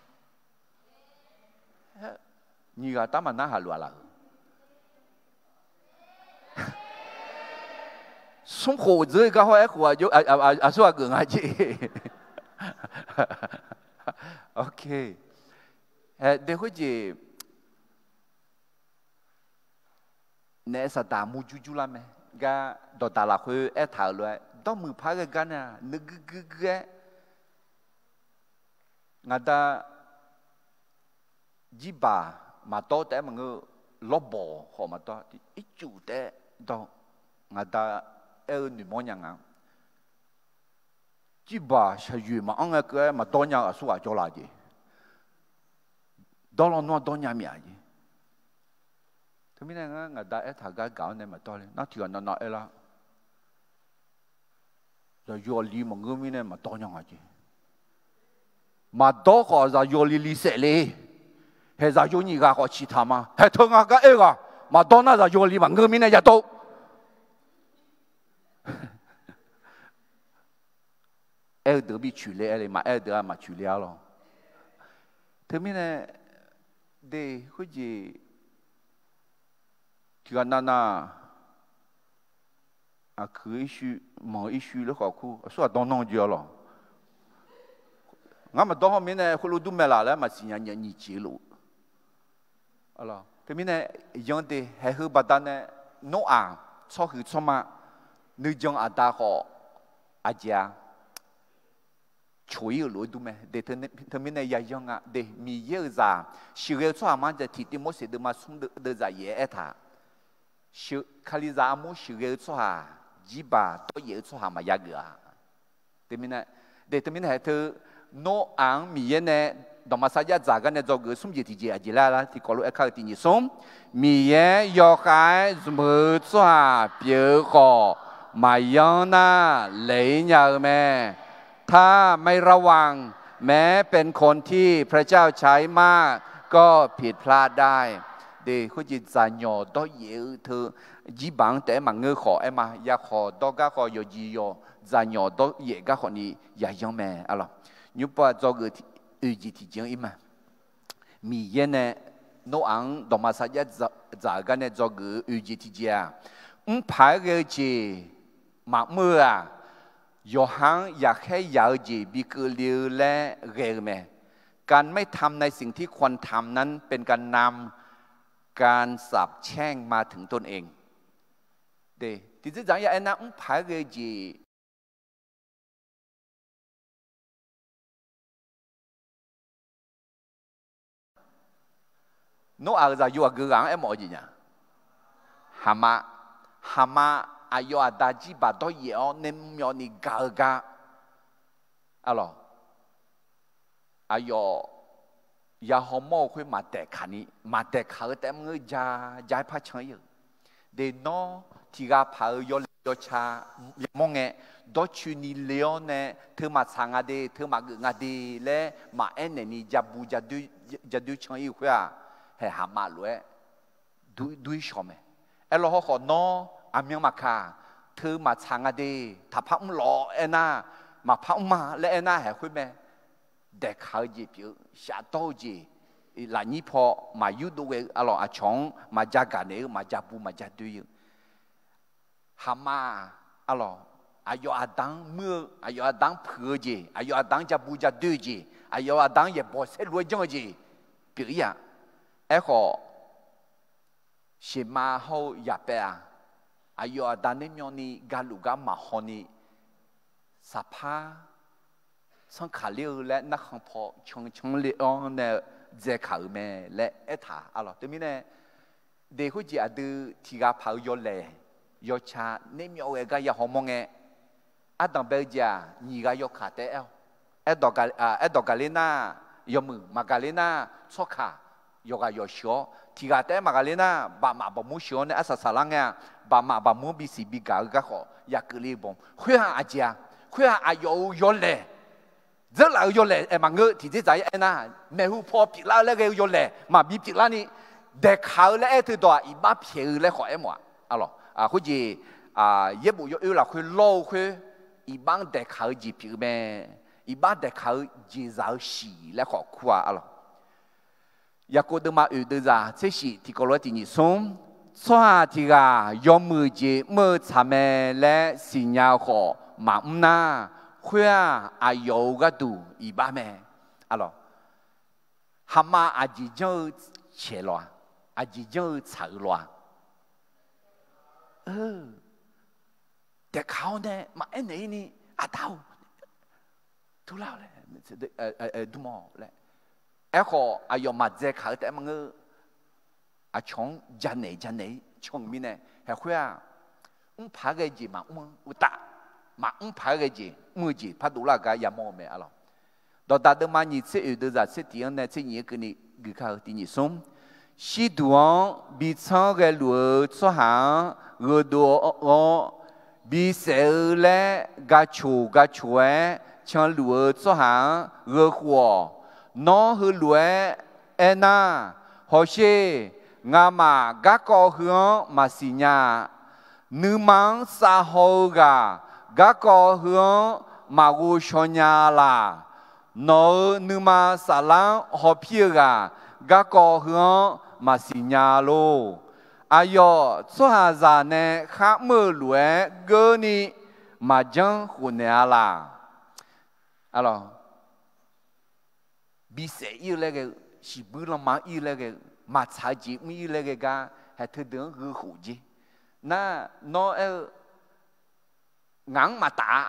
Nyiq ghaq tar maqnar haq luf-a laf-euq. Smrkhof dzeur gar hawr-aer khof aqsur ghaq geuf nga jeq. Oke. Haeq de khoerjeq naef saqdaq murjur jur lar mae. Gar dawqdaq lafkhoer aertaq-euq lof-aer, dawrmuiq par ghae gar nar-aq, nuiguir guir guir-aer, ngaq da jirbaq maqdawr taef-aer maqngeur, lawrbawq khawf maqdawr, ircuf taef-aer dawr, ngaq da aer-eu noeqmawr nya nga. Jirbaq shaqyoeq maqanr ngae keuv-aer maqdawr nya-eu aqsur ghaq jawr laf jeq. Dawr lawnmr-anr dawr nya myav jeq. Teumirnae ngar ngaq da aertaq gar gaq-awr nae maqdawr le. Nar tiq ghaq navnav aer lar. Zaqyo aqli maqngeur mirnae maqdawr nya nga jeq. Maqdawr khawf zaqyo aqli li saef le. Haeq zaqyo nyiq ghaq khawf ciqtaq ma. Haeq teu nga gar aer-eu ghaq, maqdawr nar zaqyo aqli maqngeur mirnae yadawr. Aer-eu deuq-anr bi coeq le aer le, maqaer-eu deuq-aq maqcoeq le-ar lawr. Teumirnae de khoerjeq tiq ghaq navnav Aqkuiq irshuir, manq irshuir lor khawf kur aqsur aqdawr nanr jeq-a lawq. Ngar maqdawr hawr mirnae khoerlof dur mae laf laer maqsiq nya nyiq ciq lof. Teumirnae, yan de haeq heu baqdanae Noraq tsawrhuiq tsawrma nuijan aqda khawf aqjeq-a coq-ir-euq lof-aer dur mae. De, teumirnae yayan nga de, Miqyaer-euq zaq sheuqghae-eu tsawrhaq ma jav tiqtiv Morseq deuvma smr deuvzaq yaef-aer aertaq, Kalizaq armur sheuqghae-eu tsawrhaq, jirbaq dawryaef-eu tsawrhaq maqya geuf-a. Teumirnae, de teumirnae haeq teu Noraq-anr Miqyaer nae dawqma sarjax dzaq gar nae dzawgeuf-eu smr jeq tiqjeq aqjeq laer lar tiqkawv lof-aer kar-eu tiq nyiq smr, Miqyaer yawkhav-aer zmq-eu tsawrhaq pyeuf-eu khawf, maqyanr nar laeq-ir nya-eu mae. ถ้าไม่ระวัง แม้เป็นคนที่พระเจ้าใช้มากก็ผิดพลาดได้ De, khoerjeq dzaqnyawq dawryaef-eu teu jirbaq-anr taef-aer maqngeur khawf aer ma, yakhawf dawr gar khawf yawqjeq yawq dzaqnyawq dawryaef gar khawfni yayanr mae, a lawq. Nymrpov-aq dzawgeuf oeq jeq tiqjeq-anr ir ma. Miqyaer nae Noraq-anr dawqma sarjax dzaq-eu gar nae dzawgeuf-eu oeq jeq tiqjeq-aq, mrpaq-aer ghae-eu jeq maqmr-eu-aq, yawqha-anr yaqkhaer yaq-eu jeq bi keuvle-eu laer ghae-eu mae. การไม่ทำในสิ่งที่ควรทำนั้นเป็นการนำการสาปแช่งมาถึงตนเอง De, tiqdzerdzaq-anr ya aernar mrpaq-aer ghae-eu jeq Noraq-euq zaqyo aqgeu ghaq-anr aermawf-eu jeq nya. Haqma, haqma aqyawf aqda jirbaq dawryaef-awr nae mrmyawvni gaq-eu gar, a lawq, aqyawf ya hawmawr-eu khoer maq daeqkaq ni, maq daeqkaq-eu taef mr-eu ja, ja-aer par can-ir-euq. De, nawr tiq ghaq paq-euq yawlaeq yawca yamawr ngae, dawrcoeni le-awr nae teu maqtsaq nga de, teu maqgeuf nga de laer maqaer naeqni ja bu ja doer can-ir-eu khoer-aq, haeq haqma lof-aer dur-ir shawq mae. Aerlawr hawrkhawf nawr aqmyan maqkaq, teu maqtsaq nga de, taqpar mr lawq aernar, maqpar mr ma laer aernar haeq khoer mae. Daeqkaq-eu jeq pyeuf-eu, shafdawr-eu jeq, lafnyir paw maq yurdov ghae-eu, a lawq, aqcawq-anr maq ja gaq naeq-eu, maq ja bu maq ja doer-eu. Haqma, a lawq, aqyawf aqda-anr muir-eu, aqyawf aqda-anr puiq-eu jeq, aqyawf aqda-anr ja bu ja doer-eu jeq, aqyawf aqda-anr yaeqbawq saerlu-aer janr-eu jeq pyeuf-ir-aq. Aerkhawf, sheuqma hawr-eu yaqpaev-aq, aqyawf aqda naermyawvni galuf gar maqhaw ni, saqpar tsanrkaq ler-eu laer narkhan paw cancanr le-awr nae dzaekaq-euq mae laer aertaq, a lawq. Teumirnae, de, khoerjeq aqdui tiq ghaq paq-eu yawlaeq yawca naermyawv ghae gar ya hawmawr ngae, ardanq bae-eu jeq-aq nyiq ghaq yawkaq taef-aer aer-awq. Aerdawq gaqler nar yawmuiq, maqgaqler nar tsawrkaq, yawqghaq yawshuif-awr, tiq ghaq taef-aer maqgaqler nar baqmaf baqmur shuif-awr nae arsaq saqlar ngae-aq, baqmaf baqmur bisiq bigaq-eu garkawv ya keuvle-eu bawq. Khoer-aq aqjeq-a, khoer-aq aqyawf-euq yawlaeq, dzeurlaf-eu yawlaeq aer maqngeur. Tiqdzerdzaq-aer aernar, maeqhu paw pyeuflar-eu laer ghae-eu yawlaeq maqbi pyeuflarni, daeqkaq-eu laer aer teudawq-aq iqbax pyaeq-eu laer khawf aermawf-a, a lawq. Khoerjeq, yaerbof yawoer lafkhoer lawr-eu khoer, iqbax-anr daeqkaq-eu jeq pyeuf-eu mae. Iqbax daeqkaq-eu jeqzaq-eu shiq laer khawf kur-a, a lawq. Yaqkov deuvma oeq deuvzaq tser shif tiqkawv lof-aer tiq nyiq smr, tsawrhaq tiq ghaq yawmuiq jeq mr-eu tsaq mae laer siqnya-eu khawf maqmr nar, khoer-aq aqyawf-euq gharduq iqbax mae, a lawq. Haqma aqjeq janr-eu caeq lawq-a, aqjeq janr-eu tsaq-eu lawq-a. Daeqkaq-awr nae maqaer naeq-ir ni, aqda-or, turlar-awq laer, dm-awq laer. Aerkhawf aqyawf maqdzae kaq-eu taef-aer maqngeur. Aqcawq-anr janaeq janaeq-ir can-eu mirnae, haeq khoer-aq, mrpaq-aer ghae jeq maqmr-eu uqtaf, maqmr paq-aer ghae jeq mr-eu jeq par dovlar-eu gar yamawr-eu mae, a lawq. Dawqdaq deuvma nyiq tser oeq deuvzaq tser tiq-anr nae tser nyiq-aer keuvni guikar-eu tiq nyiq smr, shirduq-anr bi tsanr ghaeluf-eu tsawrhaq-anr gheudov-awr, bisaef-eu laer gaqcoq gaqcoq-aer canluf-eu tsawrhaq-anr gheukhof-awq. Nawr heulof-aer aernar, hawsher, ngamaf garkawv heu-anr maqsiq nya-a. Nuima-anr savhaw-eu ghaq garkawv heu-anr maqghov shaw nya laq. Nawq-euq nuima saflar-anr hawpir-eu ghaq garkawv heu-anr maqsiq nya lor. Aqyawf tsawrhaqzaq nae kharmr-eu lof-aer geurni maqjanr khofnaeq-a laq. Arlawq, bisaef ir-eu laer ghae-eu, shiqbuir lanma ir-eu laer ghae-eu, maqtsaq-eu jeq mr ir laer ghae gar, haeq teudeuq-anr gheu khof jer. Nar, nawr aer-eu, ngaq-anr maqtaf-a,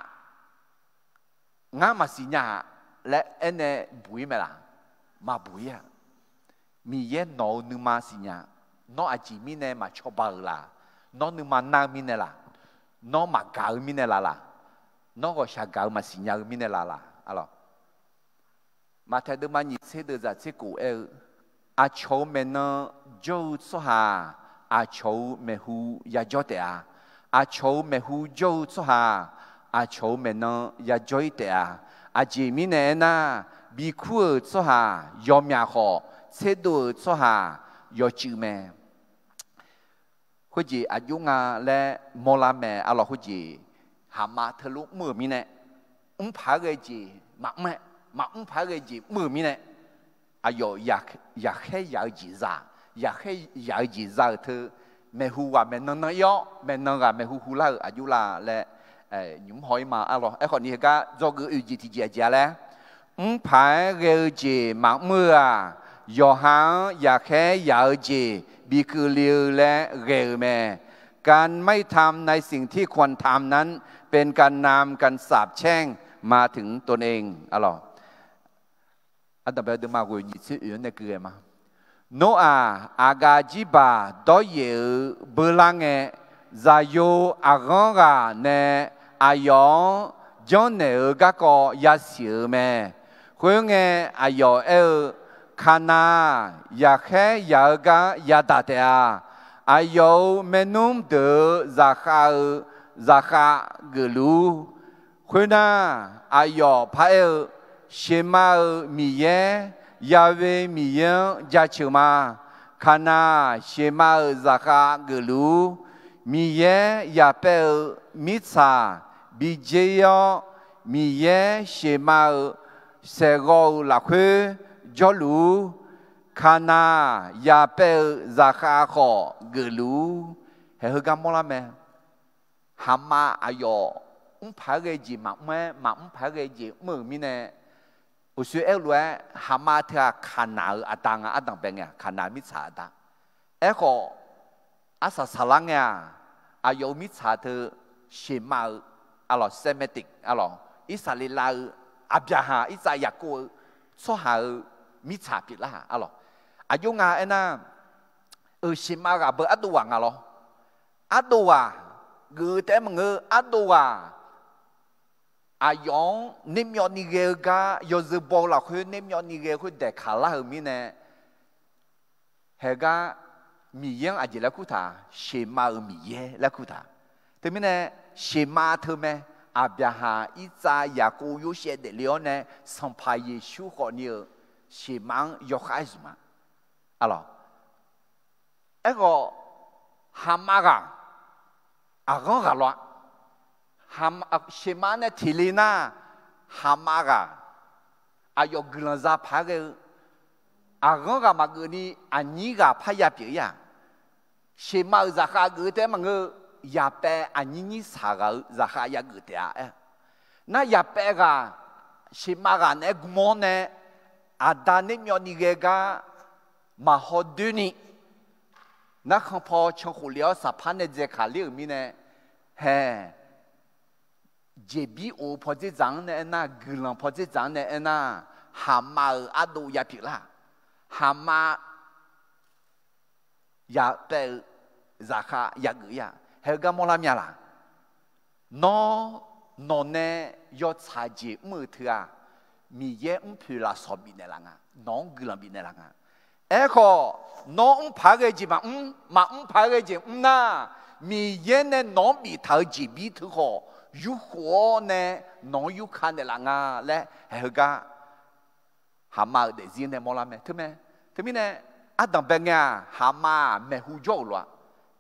ngar maqsiq nya-a laer aernae buq ir mae laq? Maqbuq ir-a. Miqyaer nawq-eu nuima siqnya. Nawr aqjeq mirnae maqcawba-euq laq? Nawr nuima nar-eu mirnae laq? Nawr maqgaq-eu mirnae laq laq? Nawr ghawqshaq gaq-eu maqsiq nya-eu mirnae laq laq? Arlawq, Maqtaeq deuvma nyiq tser deuq zaq tser kof aer-eu, aqcawq-euq maeqnan jawr-eu tsawrhaq, aqcawq-euq maeqhu yajawr taef-a. Aqcawq-euq maeqhu jawr-eu tsawrhaq, aqcawq-euq maeqnan yajawr ir taef-a. Aqjeq mirnae aernar, bikur-euq tsawrhaq yawmyaq khawf, tserdov-euq tsawrhaq yawcuiv mae. Khoerjeq aqjox nga laer mawrlar mae. Arlawq, khoerjeq Haqmav teulof mr-euq mirnae, mr paq-aer ghae jeq maqmr-aer, maqmr paq-aer ghae jeq mr-euq mirnae, aqyawf yaqkhaer yaq-eu jeq za, yaqkhaer yaq-eu jeq za-euq teu, maeqhu ghaq maeqnan nan ir-awr, maeqnan ghaq maeqhu hu lar-euq aqjox la laer nymq mr haw ir ma. Arlawq, aerkhawf ni heugar dzawgeuf oe jeq tiqjeq aqjeq-a laer, mr paq-aer ghae-eu jeq maqmr-eu-aq, yawqha-anr yaqkhaer yaq-eu jeq bikeuvle laer ghae-euq mae. การไม่ทำในสิ่งที่ควรทำนั้น เป็นการนำการสาปแช่งมาถึงตนเอง Arlawq, Ardanqbae deuvma ghoeq nyiq tser oeq-anr nae keuv ghae ma. Noraq aqgaf jirbaq dawryaef-euq beular ngae, zaqyo aqghanr ghaq nae aqyawf-anr janrnaeq-eu garkawv yasiq-euq mae. Khoerngae, aqyawf aer-eu, Kaqnaq-aq, yaqkhaer yaq-eu gar yadaq taef-a. Aqyawf-euq maernmr deuq-euq zaqkhav-eu zaqkhav geufluf-ur. Khoernar, aqyawf paraer-eu, Sheqmav-euq Miqyaer, Yahweh Miqyaer-anr jaceuq ma. Kaqnaq-aq, Sheqmav-euq zaqkhav geufluf-ur. Miqyaer yaqpaev-eu mirtsaq bi dzer ir-awr, Miqyaer Sheqmav-euq saeqghawv-euq lafkhoer jawrluf-ur. Kaqnaq yaqpaev-eu zaqkhav khawf geufluf-ur. Haeq heugar mawrlar mae. Haqmav aqyawf mr paq-aer ghae jeq maqmr-aer, maqmr paq-aer ghae jeq mr-euq mirnae, uqshoe aer-eu lof-aer, Haqmav teu-aq Kaqnaq-euq aqda nga. Ardanqbae ngae-aq, Kaqnaq mirtsaq aqda. Aerkhawf, arsaq saqlar ngae-aq, aqyawf-euq mirtsaq teu Sheqmav-eu, arlawq, Semitic, arlawq, Irsaqleqlav-eu, Aqbyaqhaq, Irtsav, Yaqkov-eu tsawrhaq-euq mirtsaq pyeuflar-aq, arlawq. Aqjox nga aernar, euq Sheqmav ghaq beu ardov ghaq nga lawr. Ardov ghaq geuf-eu taef-aer maqngeur, ardov ghaq aqyawf-anr nermyawvni ghae-eu gar yawzeu baw-eu lafkhoer nermyawvni ghae-eu khoer daeqkaq lar-euq mirnae, haegar Miqyaer-anr aqjeq laer kurtaq, Sheqmav-euq Miqyaer laer kurtaq. Teumirnae, Sheqmav teu mae, Aqbyaqhaq, Irtsav, Yaqkov, Yorsaev daefle-awr nae Sanqpaq Yeqsur khawfni-euq Sheqmav-anr yawkhav-aer zmq ma. Arlawq, aerkhawf, Haqmav ghaq, aqghanr ghaq lawr-a. Haqma, Sheqmav nae tiqle nar, Haqmav ghaq, aqyawf guiqlanq za paq-aer ghae-eu, aqghanr ghaq maqgeuf ni aqnyir ghaq parya pyeuf-ir-aq, Sheqmav-euq zaqkhav geuf-eu taef-aer maqngeur-eu, yaqpaev aqnyir nyir saq ghaq-euq zaqkhav yageuf taef-a aer. Nar yaqpaev ghaq, Sheqmav ghaq naeq-aer gm-awr nae, aqda nermyawvni ghae gar maqhaw doer ni, narkhan paw cankhof le-awr saqpar nae dzaeqkaq ler-euq mirnae, hae, jeqbir of-eu pawdzer dzaq-anr nae aernar, guiqlanq pawdzer dzaq-anr nae aernar, Haqmav-euq ardov ya pyeuflar-aq, Haqmav yaqpaev-eu zaqkhav yageuf-ir-aq, haegar mawrlar mya laq? Nawr, nawq nae yawtsaq jeq mr-euq teu-aq, Miqyaer mrpoeq lafsawq bifnaeq laf nga. Nawq-anr guiqlanq bifnaeq laf nga. Aerkhawf, nawr mr paq-aer ghae jeq maqmr, maqmr paq-aer ghae jeq mr nar, Miqyaer nae nawq-anr biftaq-eu jeqbir teu khawf, yurkhof-awr nae nawq-anr yurka naeqlaf nga laer haeq heugar Haqmav-euq daefzir nae mawrlar mae. Teumae, teumirnae, ardanqbae ngae-aq, Haqmav-aq maeqhu jawr-euq lof-a.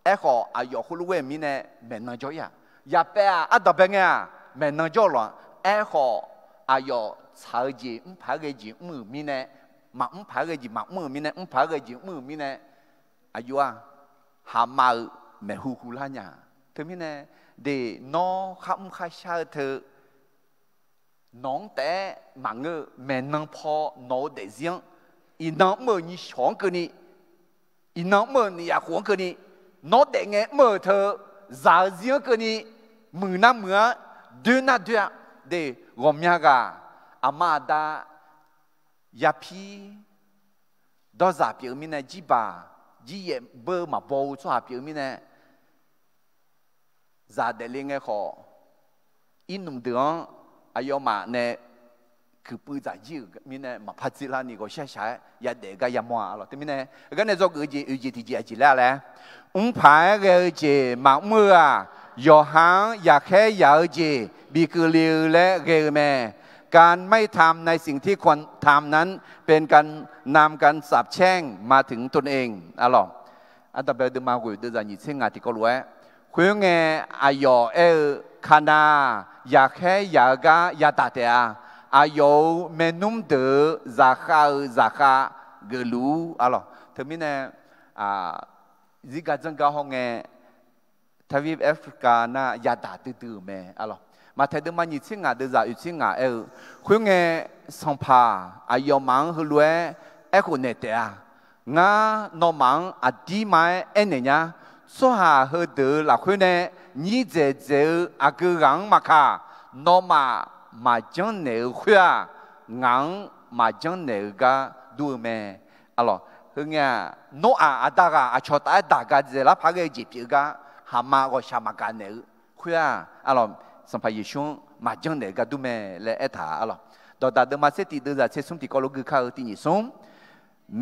Aerkhawf, aqyawf khoerlof ghae-euq mirnae maeqnan jawr-ir-aq, yaqpaev-aq ardanqbae ngae-aq maeqnan jawr-eu lof-a. Aerkhawf, aqyawf tsaq-eu jeq mr paq-aer ghae jeq mr-euq mirnae, maqmr paq-aer ghae jeq maqmr-euq mirnae, mr paq-aer ghae jeq mr-euq mirnae, aqjox-aq, haqmav-euq maeqhu hu lar nya. Teumirnae, de, nawr kharmr kharshar-eu teu nawq-anr taef-aer maqngeur-eu maeqnan paw nawq-eu daefzir-anr, iqnan mr-euq nyiq shawq-anr keuvni, iqnan mr-euq nif yaf khof-anr keuvni, nawr daefngae mr-euq teu zaq-eu zir-anr keuvni, muiq nar muiq-a, doer nar doer-a. De, ghawqmya ghaq aqma aqda yapir dawrzaq pyeuf-eu mirnae, jirbaq jiryaef beu maqbaw-eu tsawrhaq pyeuf-eu mirnae, zaq daefle ngae khawf, irnmq deuq-anr aqyawfmaf nae kuiqpuiv dzaq jir-euq mirnae maqpar dzerlar ni ghawqshaq shaq-aer yadaef gar yamawr-a lawq. Teumirnae, heugar nae dzawgeuf-eu jeq oeq jeq tiqjeq aqjeq laer-a laer, mr paq-aer ghae-eu jeq maqmr-eu-aq, yawqha-anr yaqkhaer yaq-eu jeq bikeuvle-eu laer ghae-eu mae. การไม่ทำในสิ่งที่ควรทำนั้น เป็นการนำการสาปแช่งมาถึงตนเอง a lawq. Ardanqbae-eu deuvma ghoeq deuvzaq nyiq tser ngaq tiqkawv lof-aer, khoerngae aqyawf aer-eu, Kaqnav yaqkhaer yaq-eu gar yadaq taef-a. Aqyawf-euq maernmr deuq-euq zaqkhav-euq zaqkhav geufluf-ur, a lawq. Teumirnae, zirgar janrgar hawngae, ทวีปแอฟริกา nar yadaq duidui-euq mae, a lawq. Maqtaeq deuvma nyiq tser ngaq deuvzaq oeq tser ngaq aer-eu, Khoerngae, sanqpaq aqyawfmaf-anr heulof-aer aerkhof naeq taef-a. Ngar nawmaf-anr aqdirma-aer aernaeq nya. Tsawrhaq heudeuq-euq lafkhoer nae nyir dzaeqdzaeq-eu aqgeu ghaq-anr maqkaq, nawmaf maqjanr naeq-eu khoer-aq, ngaq-anr maqjanr naeq-eu gar dur-eu mae, a lawq. Heungae-aq, Noraq aqda ghaq aqcawq taf-aer daq ga dzaeqlar paq ghae-eu jeq pyeuf-eu gar, haqma ghawqshaq maqgaq naeq-eu khoer-aq, a lawq, Sanqpaq Yeqsur-anr maqjanr naeq-eu gar dur mae laer aertaq, a lawq. Dawqdaq deuvma tser tiq deuvzaq tser smr tiqkawv lof gui kar-eu tiq nyiq smr,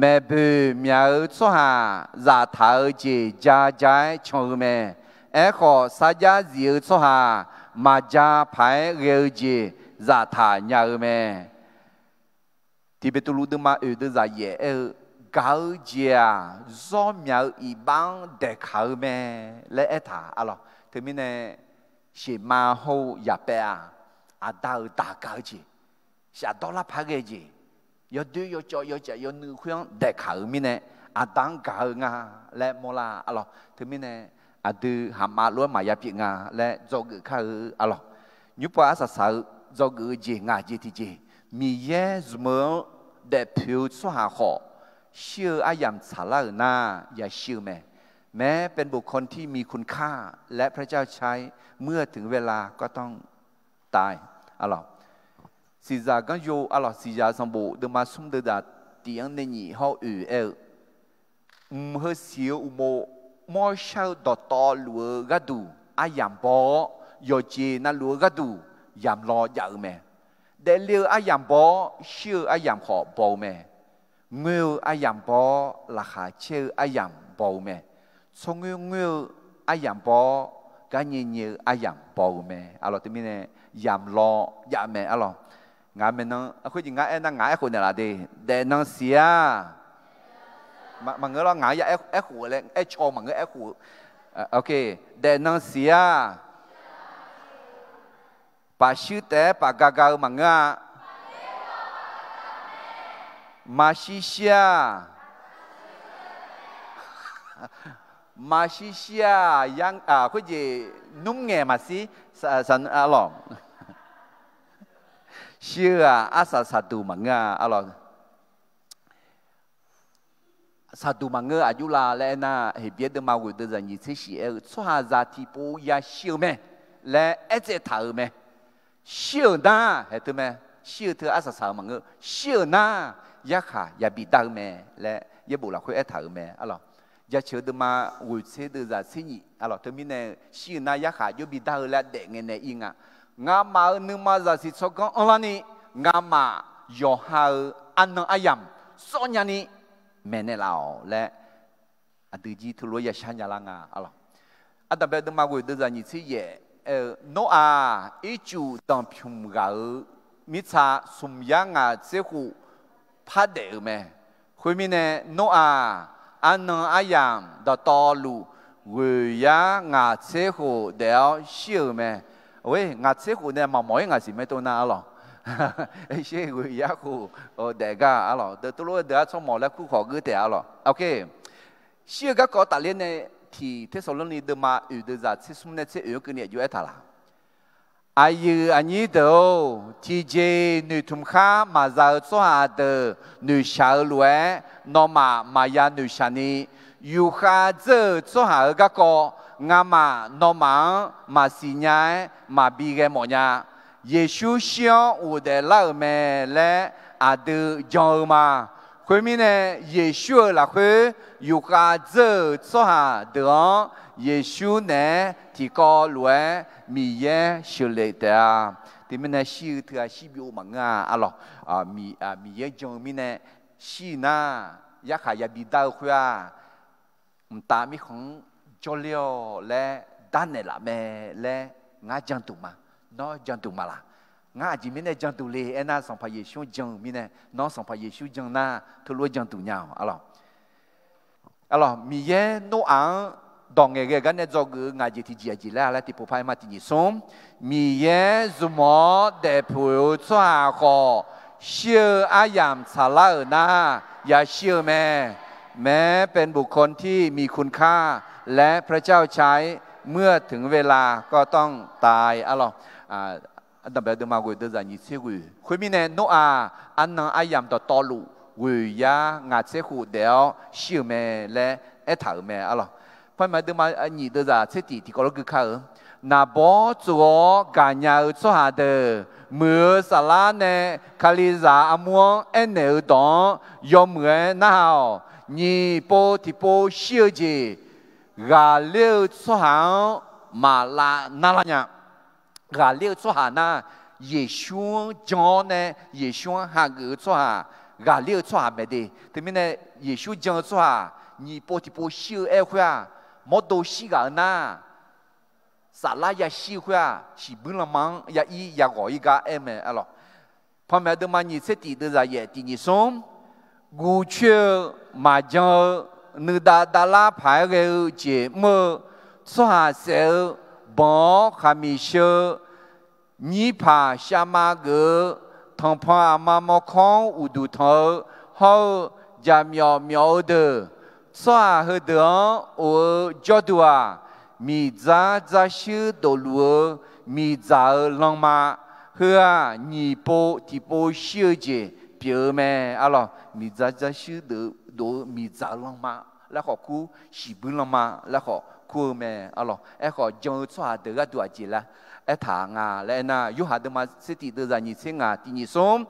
maeqboeq myaq-eu tsawrhaq zaftaq-eu jeq ja ja-aer can-eu mae. Aerkhawf, sarjax zif-eu tsawrhaq maqja paq-aer ghae-eu jeq zaftaq nya-eu mae. Tiqbeqtuvluv deuvma oeq deuvzaq yaef aer-eu, gaq-eu jeq-aq, zawr myaq-eu iqbax-anr daeqkaq-eu mae laer aertaq, a lawq. Teumirnae, sheuqmav hawr-eu yaqpaev-aq, aqda-euq daq gaq-eu jeq, shafdawr lar paq ghae jeq, yawdoer yawcawv yawcaf yawnuiv khoer-anr daeqkaq-euq mirnae, aqda-anr gaq-eu nga laer mawrlar, a lawq. Teumirnae, aqdui haqma lof-aer maqya pyeuf nga laer dzawgeuf kar-eu, a lawq. Nymrpov arsaq saq-eu dzawgeuf-eu jeq ngaq jeq tiqjeq, Miqyaer zmq-eu-anr daefpoeq-eu tsawrhaq khawf, shir-eu aryamq tsaqlar-euq nar yashir-eu mae. แม้เป็นบุคคลที่มีคุณค่า และพระเจ้าใช้ เมื่อถึงเวลาก็ต้องตาย a lawq. Siqzaq ganryo, a lawq, Siqzaq sanqbof deuvma smr deuvzaq tiq-anr nae nyiq hawr oeq aer-eu, mq heu siq-eu uqmov mawrshar-eu dawqtawvluf-eu gharduq aryamq baw-awr, yawqjeq navluf-eu gharduq yamq law jav-eu mae. Daefle-eu aryamq baw-awr, shir-eu aryamq khawf baw-eu mae. Ngoer-eu aryamq baw-awr, laqkhaq caer-eu aryamq baw-eu mae. Tsawrngoer ngoer-eu aryamq baw-awr, garnyae nyae-eu aryamq baw-eu mae, a lawq. Teumirnae, yamq law jav mae, a lawq. Ngaq maeqnan khoerjeq ngar aernar ngaq aerkhof naeqlaf de. Daefnan siq-a. Maqngeur lawr, ngaq-anr ya aerkhof laer aercaw maqngeur, aerkhof-eu. Daefnan siq-a. Paf shuir taef-aer paf ga ga-eu maqngeur-a. Maqshir shir-a. Maqshir shir-a. Khoerjeq nmr ngaeq maqshir, a lawq. Shir-eu-aq, arsaq saqduq maqngeur-a, a lawq. Saqduq maqngeur aqjox la laer aernar, Heqbyaer deuvma ghoeq deuvzaq nyiq tser shif aer-eu, tsawrhaqzaq tiqpov yashir-eu mae laer aertsaev taq-euq mae. Shir-euq nar, haeq teu mae, shir-eu teu arsaq saq-euq maqngeur. Shir-euq nar, yarkhaq yabi dar-eu mae laer yaerbof lafkhoer aertaq-euq mae, a lawq. Jaceuq-eu deuvma ghoeq tser deuvzaq tser nyiq, a lawq. Teumirnae, shir-euq nar yarkhaq jawr bi dar-eu laer daef ngae nae ir nga. Ngamaf-euq nuima zaqsiq tsawrganr anrlarni, ngamaf yawqha-euq arnan aryamq sawr nyani maeqnaeq laf-awq laer, aqdui jir teulof-aer yashar nyalar nga, a lawq. Ardanqbae deuvma ghoeq deuvzaq nyiq tser yaef aer-eu, Noraq ircuf danqpymq ghaq-euq mirtsa smq yar ngaq tser khof par daef-euq mae. Khoermirnae, Noraq arnan aryamq dawqtawvluf ghoeq yar ngaq tser khof daef-awr shir-euq mae. Oe, ngaq tser khof nae maqmawf-ir ngaq siq mae tov nar, a lawq. Sher ghoeq yar khof daef gar, a lawq. Deuq teulof-aer deuq-ar tsawrmawq laer kur khawf geur taef, a lawq. Shir-eu garkawv tafler nae Tiq Tersaqlorni deuvma oeq deuvzaq tser smr nae tser oeq-anr keuvni aqjox aertaq laq. Aqyuif aqnyir deuq-or, tiqjeq noeqtmq khar maqza-eu tsawrhaq deuq noeqshaq-eu lof-aer, nawmaf maqya noeqshaq ni. Yufkhav dzeur-euq tsawrhaq-euq garkawv ngamaf nawmaf-anr maqsiq nya-aer maqbi ghae mawf nya. Yeqsur shir-awr ghofdaef lar-euq mae laer aqdui jan-eu ma. Khoermirnae, Yeqsur-euq lafkhoer yufkhav dzeur-euq tsawrhaq deuq-anr Yeqsur naeq-aer tiqkawv lof-aer Miqyaer sheuqlef taef-a. Teumirnae shir-eu teu-aq shir byov maqngeur-a arlawq. Miqyaer jan-eu mirnae shir nar yarkhaq yabi dar-eu khoer-aq, mqtav mirkhanq-anr jawrler-awq laer darnaeq laf mae laer ngar janduq ma. Nawr janduq ma laq? Ngar aqjeq mirnae janduq le aernar, Sanqpaq Yeqsur-anr jan-euq mirnae. Nawr Sanqpaq Yeqsur jan nar, teulof-aer janduq nya-awq arlawq. Arlawq, Miqyaer Noraq-anr dawq ngaeqghae gar nae dzawgeuf-eu ngaq jeq tiqjeq aqjeq laer-a laer tiqpov par-aer ma. Tiq nyiq smr, Miqyaer zmq-awr daefpuq-eu tsawrhaq khawf, shir-eu aryamq tsaqlar-euq nar, yashir-eu mae. แม้เป็นบุคคลที่มีคุณค่า และพระเจ้าใช้ เมื่อถึงเวลาก็ต้องตาย arlawq. Ardanqbae deuvma ghoeq deuvzaq nyiq tser ghoeq. Khoermirnae, Noraq arnan aryamq dawqtawvluf ghoeq yar ngaq tser khof daef-awr shir-euq mae laer aertaq-euq mae arlawq. Panmaeq deuvma nyiq deuvzaq tser tiq tiqkawv lof gui kar-eu, Naqbawr tsof-awr gaqnya-eu tsawrhaq deuq, muiq-eu saflar nae Kalizaq armur-anr aernaeq-eu dawq-anr yawmuiq-aer narhaq-awq. Nyiq pov tiqpov shir-eu jeq ghaqler-eu tsawrhaq-anr maqlav narlar nya. Ghaqler-eu tsawrhaq nar, Yeqsur-anr jan-awr nae Yeqsur-anr hageuf-eu tsawrhaq, ghaqler-eu tsawrhaq mae de. Teumirnae, Yeqsur jan-eu tsawrhaq nyiq pov tiqpov shir-eu aer-eu khoer-aq, mawrdo shir ghaq-eu nar, saflar yashir-eu khoer-aq, shiqbuir lanma-anr ya ir ya ghawq ir gar aer mae arlawq. Panmaeq deuvma nyiq tser tiq deuvzaq yaef tiq nyiq smr, guvcoer-eu maqjan-eu, nuidav davlar paq-aer ghae-eu jeq mr-eu, tsawrhaq saef-eu, banq-awr khaqmiq sheu-eu, nyirpaq shavma geuf-eu, tanqpanq aqma mawrkawr-anr uqduq tanq-eu, hawr-eu jaqmyawf myawf-eu deuq, tsawrhaq heudeuq-anr of-eu jawrduq-aq, miqdzar dzarshuir dofluf-eu miqdzaq-eu lanma, heu-aq nyiq pov tiqpov shir-eu jeq pyeuf-eu mae arlawq. Miqdzar dzarshuir dof-eu miqdzaq-eu lanma laer khawf kur, shiqbuir lanma laer khawf kur-eu mae arlawq. Aerkhawf, jan-eu tsawrhaq deuq gharduq aqjeq laer aertaq nga laer aernar, Yorhaq deuvma tser tiq deuvzaq nyiq tser ngaq tiq nyiq smr,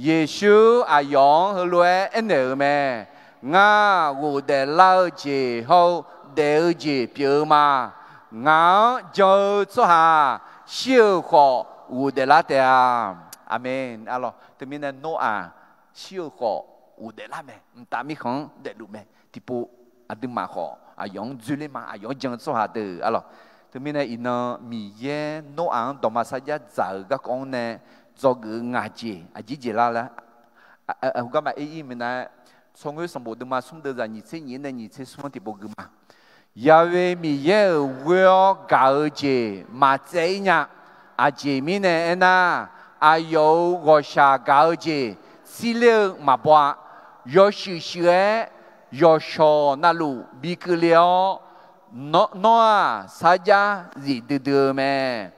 Yeqsur aqyawf-anr heulof-aer aernaeq-euq mae. Ngar ghofdaef lar-eu jeq hawr-eu daef-eu jeq pyeuf-eu ma. Ngaq-anr jan-eu tsawrhaq shir-euq khawf ghofdaef lar taef-a. Aqmeq arlawq. Teumirnae Noraq shir-eu khawf ghofdaef lar mae. Mqtav mirkhanq-anr daefluf mae. Tiqpov aqduimaf khawf aqyawf-anr dzoerler ma. Aqyawf-anr jan-eu tsawrhaq deuq arlawq. Teumirnae iqnan Miqyaer Noraq-anr dawqma sarjax dzaq-euq garkawv-anr nae dzawgeuf-eu ngaq jeq aqjeq jeq lar laer, garma ir ir minav-aer, tsawrngoer sanqbof deuvma smr deuvzaq nyiq tser nyiq-anr nae nyiq tser smr-anr tiqpov gui ma. Yahweh Miqyaer-euq ghoer-awr gaq-eu jeq maqtsaev ir nya. Aqjeq mirnae aernar, aqyawf-euq ghawqshaq gaq-eu jeq sirler-eu maqbaw-a. Yawshuif shuif-aer yawqshawq navluf bikeuv le-awr, nawr-aq sarjax zif duidui-eu mae.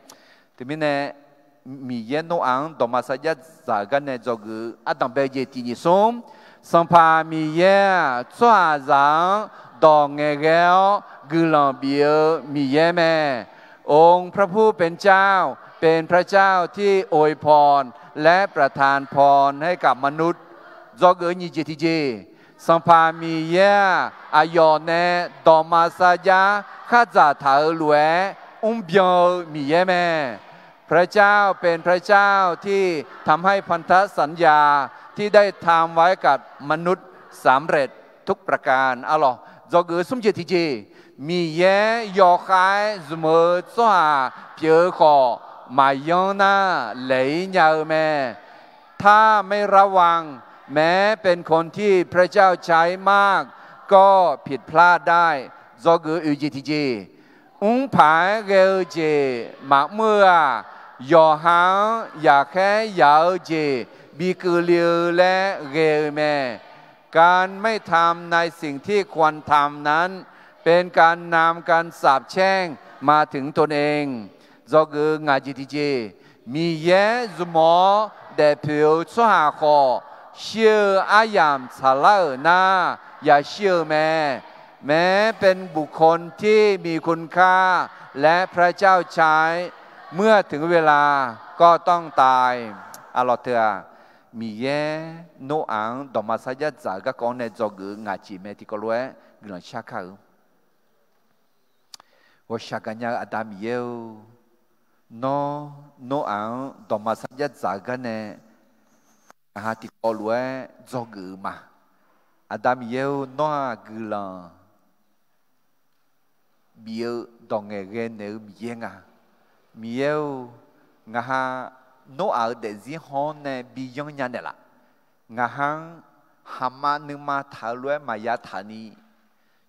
Teumirnae, Miqyaer Noraq-anr dawqma sarjax dzaq-euq gar nae dzawgeuf-eu ardanqbae jeq tiq nyiq smr, Sanqpaq Miqyaer-aq, tsawrhaqzaq-anr dawq ngaeqghae-awr guiqlanq bif-eu Miqyaer mae. องค์พระผู้เป็นเจ้า เป็นพระเจ้าที่อวยพร และประทานพรให้กับมนุษย์ dzawgeuf-eu nyiq jeq tiqjeq, Sanqpaq Miqyaer-aq, aqyawf nae dawqma sarjax khardzaq taq-euq lof-aer mrbyan-eu Miqyaer mae. พระเจ้าเป็นพระเจ้าที่ทำให้พันธสัญญาที่ได้ทำไว้กับมนุษย์สำเร็จทุกประการ arlawq. Dzawgeuf-eu smr jeq tiqjeq, Miqyaer yawkhav-aer zmq-eu tsawrhaq pyeuf-eu khawf, maqyanr nar laeq-ir nya-eu mae. ถ้าไม่ระวัง แม้เป็นคนที่พระเจ้าใช้มาก ก็ผิดพลาดได้ dzawgeuf-eu oeq jeq tiqjeq, mrpaq-aer ghae-eu jeq maqmr-eu-aq, yawqha-anr yaqkhaer yaq-eu jeq bikeuv le-eu laer ghae-eu mae. การไม่ทำในสิ่งที่ควรทำนั้น เป็นการนำการสาปแช่งมาถึงตนเอง Dzawgeuf-eu ngaq jeq tiqjeq, Miqyaer zmq-awr daefpoeq-eu tsawrhaq khawf, shir-eu aryamq tsaqlar-euq nar, yashir-eu mae. แม้เป็นบุคคลที่มีคุณค่า และพระเจ้าใช้ เมื่อถึงเวลาก็ต้องตาย Aqlawq teu-aq, Miqyaer Noraq-anr dawqma sarjax dzaq-eu garkawv-anr nae dzawgeuf-eu ngaq jeq mae tiqkawv lof-aer guiqlanq shar kar-eu. Ghawqshaq gaqnya-eu Aqda Miqyaer-or, nawr Noraq-anr dawqma sarjax dzaq-eu gar nae, ngaq ha tiqkawv lof-aer dzawgeuf-eu ma. Aqda Miqyaer-or, nawr-aq guiqlanq bif-eu dawq ngaeqghae naeq-eu Miqyaer nga. Miqyaer-or, ngaq ha Noraq-euq daefzir haw-anr nae bi yanr nya naeqlaf. Ngaq ha-anr haqma nuima taq-eu lof-aer maqya taq ni,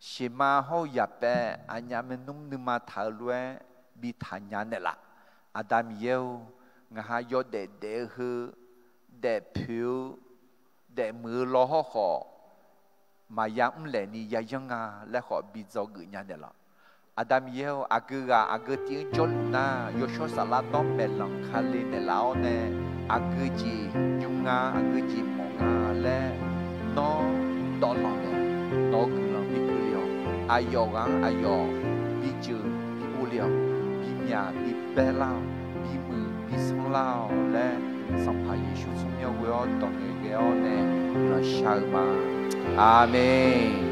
sheqma hawr-eu yaqpaev aqnyaf maernmr nuima taq-eu lof-aer bi taq nya naeqlaf. Aqda Miqyaer-or, ngaq ha yawdaef daef-eu heu, daefpoeq-eu, daefmuiq-eu law hawrkhawf, maqya mrlaeq ni yayanr nga laer khawf bi dzawgeuf nya naeqlaf. Aqda Miqyaer-or, aqgeu ghaq aqgeu tiv-anr jawrluf nar, yawshawr saflar dawr maeqlanq kale naeqlaf-awr nae, aqgeu jeq nymr nga, aqgeu jeq mawf nga laer nawr dawvlanq naeq, nawq-eu guiqlanq bi keuvle-awq. Aqyawf ghaq-anr aqyawf bi jeuq bi uvle-awq. Bimyaq bi baelar-awq. Bimuiq bi sanrlar-awq laer, Sanqpaq Yeqsur tsawrmyanr ghoe-awr dawq ngaeqghae-awr nae guiqlanq shar-eu ma. Aqmeq.